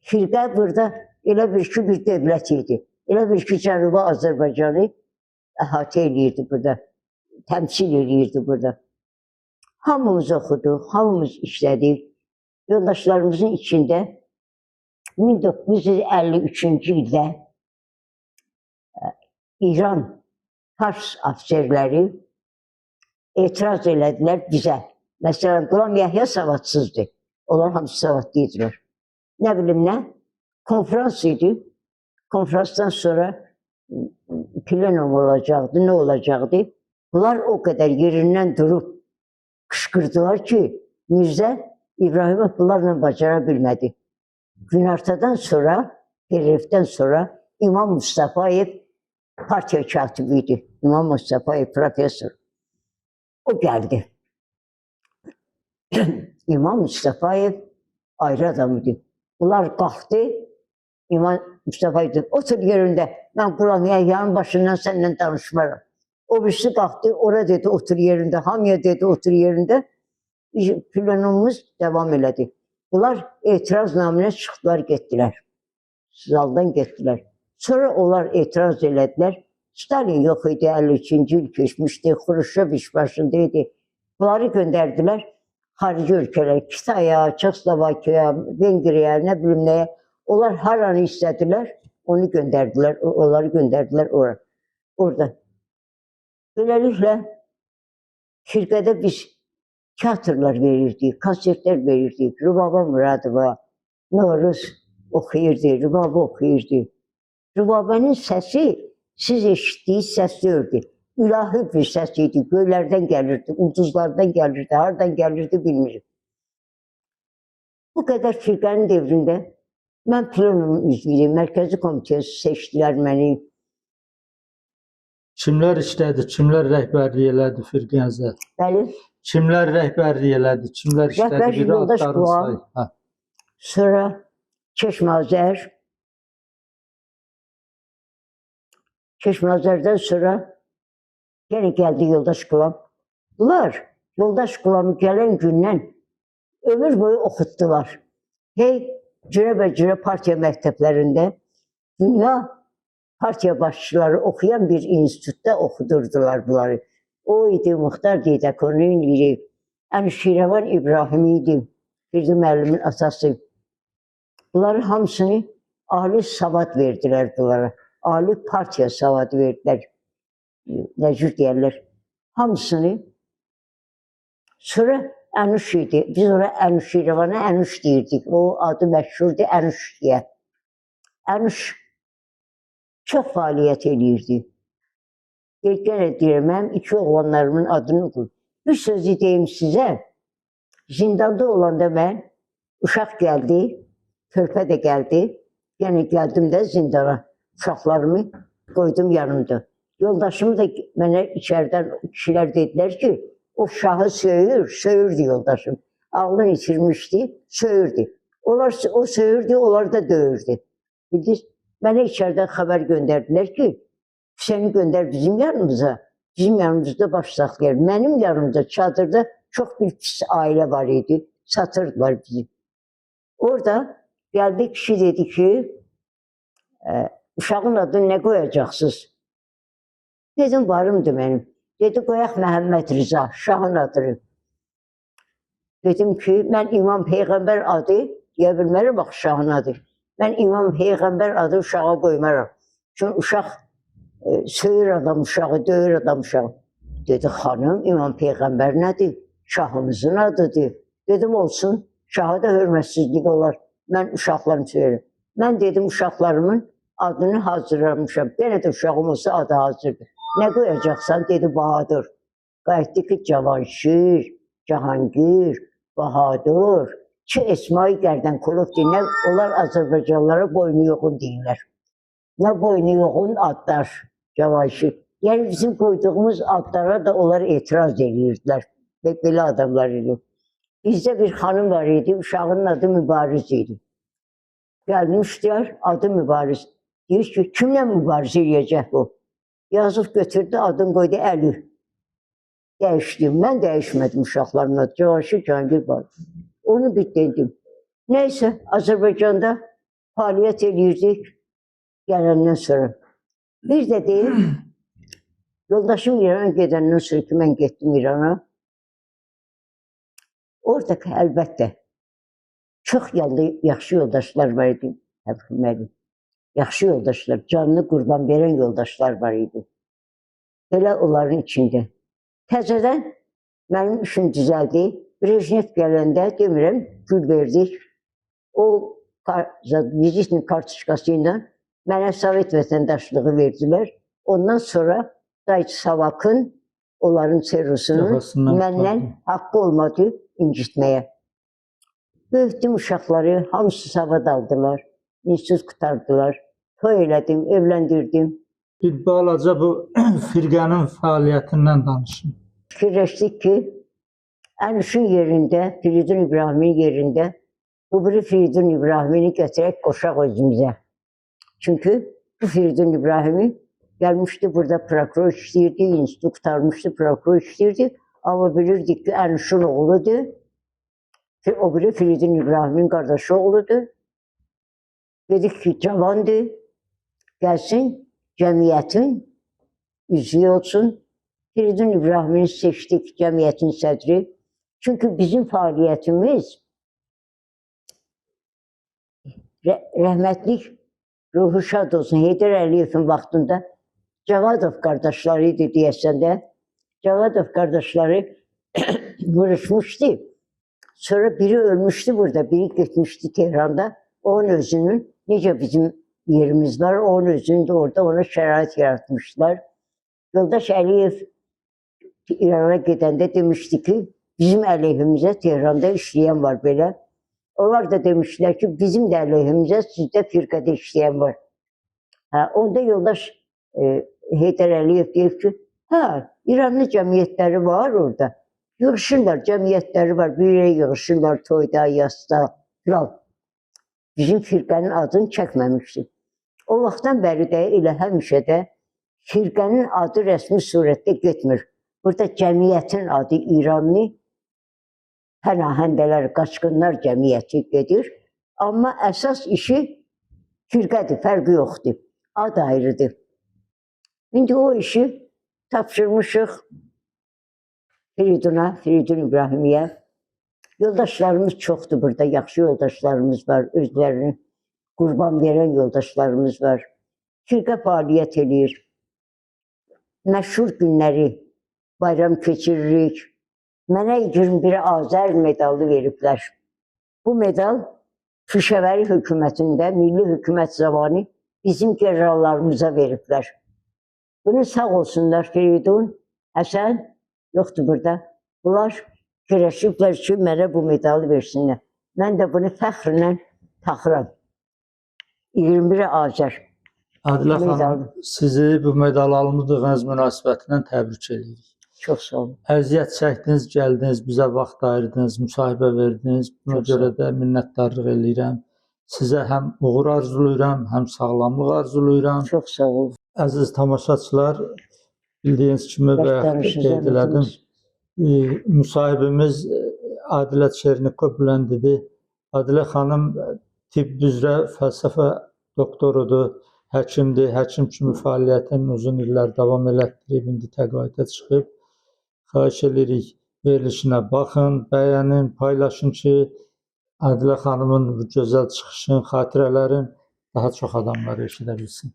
Firqə burada elə bir ki, bir dövlət idi. Elə bir ki, Cənubi Azərbaycanı əhatə eləyirdi burada, təmsil eləyirdi burada. Hamımız oxuduq, hamımız işlədik. Yoldaşlarımızın içində 1953-cü ildə İran Fars ofserləri etiraz elədilər bizə. Məsələn, Qulam Yəhya savadsızdır. Onlar hamısı savadlı idilər. Nə bilim nə, konferans idi. Konferansdan sonra plenum olacaqdı, nə olacaqdı? Bunlar o qədər yerindən durub qışqırdılar ki, Mirzə İbrahimov bunlarla bacara bilmədi. Günortadan sonra, Perevdən sonra İmam Mustafayev partiya katibi idi. İmam Mustafayev professor. O gəldi. İmam Mustafayev Ayrı adam idi. Bunlar qalxdı. İman Mustafa dedi, otur yerində. Mən Qulam Yəhyanın başından səndən danışmaram. O birisi qalxdı, ora dedi, otur yerində. Hamıya dedi, otur yerində. Plenumumuz davam elədi. Bunlar etiraz naminə çıxdılar, getdilər. Zaldan getdilər. Sonra onlar etiraz elədilər. Stalin yox idi, 53-cü il keçmişdi, Xruşov iş başında idi. Bunları göndərdilər xarici ölkələrə, Kitaya, Çexoslovakiyaya, Vengriyaya, nə bilim nəyə. Onlar haranı istədilər, onu göndərdilər, onları göndərdilər ora. Orada. Beləliklə firqədə biz teatrlar verirdik, konsertlər verirdik. Rübaba Muradova, Novruz oxuyurdu, Rübaba oxuyurdu. Rübabənin səsi siz eşitdiyiniz səs deyildi. İlahi bir səs idi, göylərdən gəlirdi, ulduzlardan gəlirdi, hardan gəlirdi bilmirəm. Bu qədər firqənin dövründə mən plenumun üzvüyüm, Mərkəzi Komitəyə seçdilər məni. Kimlər işlədi, kimlər rəhbərlik elədi firqənizə? Bəli, Kimlər rəhbərlik elədi, kimlər işlədi? Rəhbər Bir yoldaş adlarını Qulam. say. Hə. Sonra Keşmazər, Keşmazərdən sonra yenə gəldi yoldaş Qulam. Bunlar yoldaş Qulamı gələn gündən ömür boyu oxutdular. Hey, cürəbəcürə partiya məktəblərində dünya partiya başçıları oxuyan bir institutda oxudurdular bunları. O idi, Muxtar Didəkonin idi, Əmşirəvan İbrahim idi, Firdi müəllimin atası. Bunların hamısını ali savad verdilər bunlara. Ali partiya savadı verdilər. Nə cür deyərlər. Hamısını. Sonra Ənuş idi. Biz ora Ənuşirvana Ənuş deyirdik. O adı məşhurdur Ənuş deyə. Ənuş çox fəaliyyət eləyirdi. Yenə deyirəm, mənim iki oğlanlarımın adını qoy. Bir sözü deyim sizə. Zindanda olanda mən uşaq gəldi, körpə də gəldi. Yəni gəldim də zindana. Uşaqlarımı qoydum yanımda. Yoldaşımı da mənə içəridən kişilər dedilər ki, o şahı söyür, söyürdü yoldaşım. Ağlını itirmişdi, söyürdü. Onlar, o söyürdü, onlar da döyürdü. Bildiniz, mənə içəridən xəbər göndərdilər ki, səni göndər bizim yanımıza. Bizim yanımızda baş saxlayır. Mənim yanımda çadırda çox bir pis ailə var idi. Satırdılar bizi. Orada gəldi kişi dedi ki, uşağın adını nə qoyacaqsınız? Dedim, varımdır mənim. Dedi, qoyaq Məhəmməd Rıza, şahın adını. Dedim ki, mən İmam Peyğəmbər adı deyə bilmərəm bax şahın adı. Mən İmam Peyğəmbər adı uşağa qoymaram. Çünki uşaq söyür adam uşağı, döyür adam uşağı. Dedi, xanım, İmam Peyğəmbər nədir? Şahımızın adıdır. Dedim, olsun, şaha da hörmətsizlik olar. Mən uşaqlarımı söyürəm. Mən dedim, uşaqlarımın adını hazırlamışam. Yenə də uşağım olsa adı hazırdır. Nə qoyacaqsan? Dedi, Bahadır. Qayıtdı ki, Cavanşir, Cahangir, Bahadır. Ki Esmai Gərdən Kulub nə onlar Azərbaycanlılara boynu yoxun deyirlər. Nə boynu yoxun adlar Cavanşir. Yəni bizim qoyduğumuz adlara da onlar etiraz edirdilər. Və belə adamlar idi. Bizdə bir xanım var idi, uşağının adı Mübariz idi. Gəlmişdilər, adı Mübariz. Deyir ki, kimlə mübarizə eləyəcək bu? Yazıb götürdü, adını qoydu Əli. Dəyişdi. Mən dəyişmədim uşaqlarımın adı. Cavanşir Cahangir var. Onu bir dedim. Neysə, Azərbaycanda fəaliyyət eləyirdik gələndən sonra. Bir də deyim, yoldaşım İrana gedəndən sonra ki, mən getdim İrana. Orada əlbəttə çox yanlı, yaxşı yoldaşlar var idi. Mənim. Yaxşı yoldaşlar, canını qurban verən yoldaşlar var idi. Belə onların içində. Təzədən mənim işim düzəldi. Brejnev gələndə demirəm, gül verdik. O vizitin kartoçkası ilə mənə Sovet vətəndaşlığı verdilər. Ondan sonra Dayı Savakın, onların serrusunun məndən haqqı olmadı incitməyə. Böyütdüm uşaqları, hamısı savad aldılar, institut qurtardılar. Toy elədim, evləndirdim. Bir balaca bu firqənin fəaliyyətindən danışın. Fikirləşdik ki, Ənuşun yerində, Firidun İbrahimin yerində Bu biri Firidun İbrahimini götürək qoşaq özümüzə. Çünki bu Firidun İbrahimi gəlmişdi burada prokuror işləyirdi, institut qurtarmışdı, prokuror işləyirdi. Amma bilirdik ki, Ənuşun oğludur. O biri Firidun İbrahimin qardaşı oğludur. Dedik ki, cavandır, gəlsin cəmiyyətin üzvü olsun. Firidun İbrahimini seçdik cəmiyyətin sədri. Çünki bizim fəaliyyətimiz rəhmətlik ruhu şad olsun Heydər Əliyevin vaxtında Cavadov qardaşları idi deyəsən də. Cavadov qardaşları vuruşmuşdu. Sonra biri ölmüştü burada, biri gitmişti Tehranda. Onun özünün necə bizim yerimiz var, onun özünün də orada ona şərait yaratmışlar. Yoldaş Əliyev İrana gedəndə demişdi ki, bizim əleyhimizə Tehranda işləyən var belə. Onlar da demişdilər ki, bizim də əleyhimizə sizdə firqədə işləyən var. Hə, onda yoldaş Heydər Əliyev deyib ki, hə, İranlı cəmiyyətləri var orada. Yığışırlar, cəmiyyətləri var, bir yerə yığışırlar toyda, yasda, filan. Bizim firqənin adını çəkməmişdi. O vaxtdan bəri də elə həmişə də firqənin adı rəsmi surətdə getmir. Burada cəmiyyətin adı İranlı pənahəndələr, qaçqınlar cəmiyyəti gedir. Amma əsas işi firqədir, fərqi yoxdur. Ad ayrıdır. İndi o işi tapşırmışıq Firiduna, Firidun İbrahimiyə. Yoldaşlarımız çoxdur burada, yaxşı yoldaşlarımız var, özlərini qurban verən yoldaşlarımız var. Firqə fəaliyyət eləyir. Məşhur günləri bayram keçiririk. Mənə 21 Azər medalı veriblər. Bu medal Pişəvəri hökumətində, milli hökumət zamanı bizim generallarımıza veriblər. Bunu sağ olsunlar Firidun, Həsən yoxdur burada. Bunlar fikirləşiblər ki, mənə bu medalı versinlər. Mən də bunu fəxrlə taxıram. 21 Azər. Adilə xanım, Medalı. sizi bu medalı almadığınız münasibətilə təbrik edirik. Çox sağ olun. Əziyyət çəkdiniz, gəldiniz, bizə vaxt ayırdınız, müsahibə verdiniz. Buna Çox sağ görə də minnətdarlıq eləyirəm. Sizə həm uğur arzulayıram, həm sağlamlıq arzulayıram. Çox sağ olun. Əziz tamaşaçılar, bildiyiniz kimi Bəs bayaq danışın, qeyd elədim. Müsahibimiz Adilə Çernikov bilan dedi. Adilə xanım tibb üzrə fəlsəfə doktorudur, həkimdir. Həkim kimi fəaliyyətini uzun illər davam elətdirib, indi təqaüdə çıxıb. Xahiş edirik verilişinə baxın, bəyənin, paylaşın ki, Adilə xanımın bu gözəl çıxışın, xatirələrin daha çox adamlar eşidə bilsin.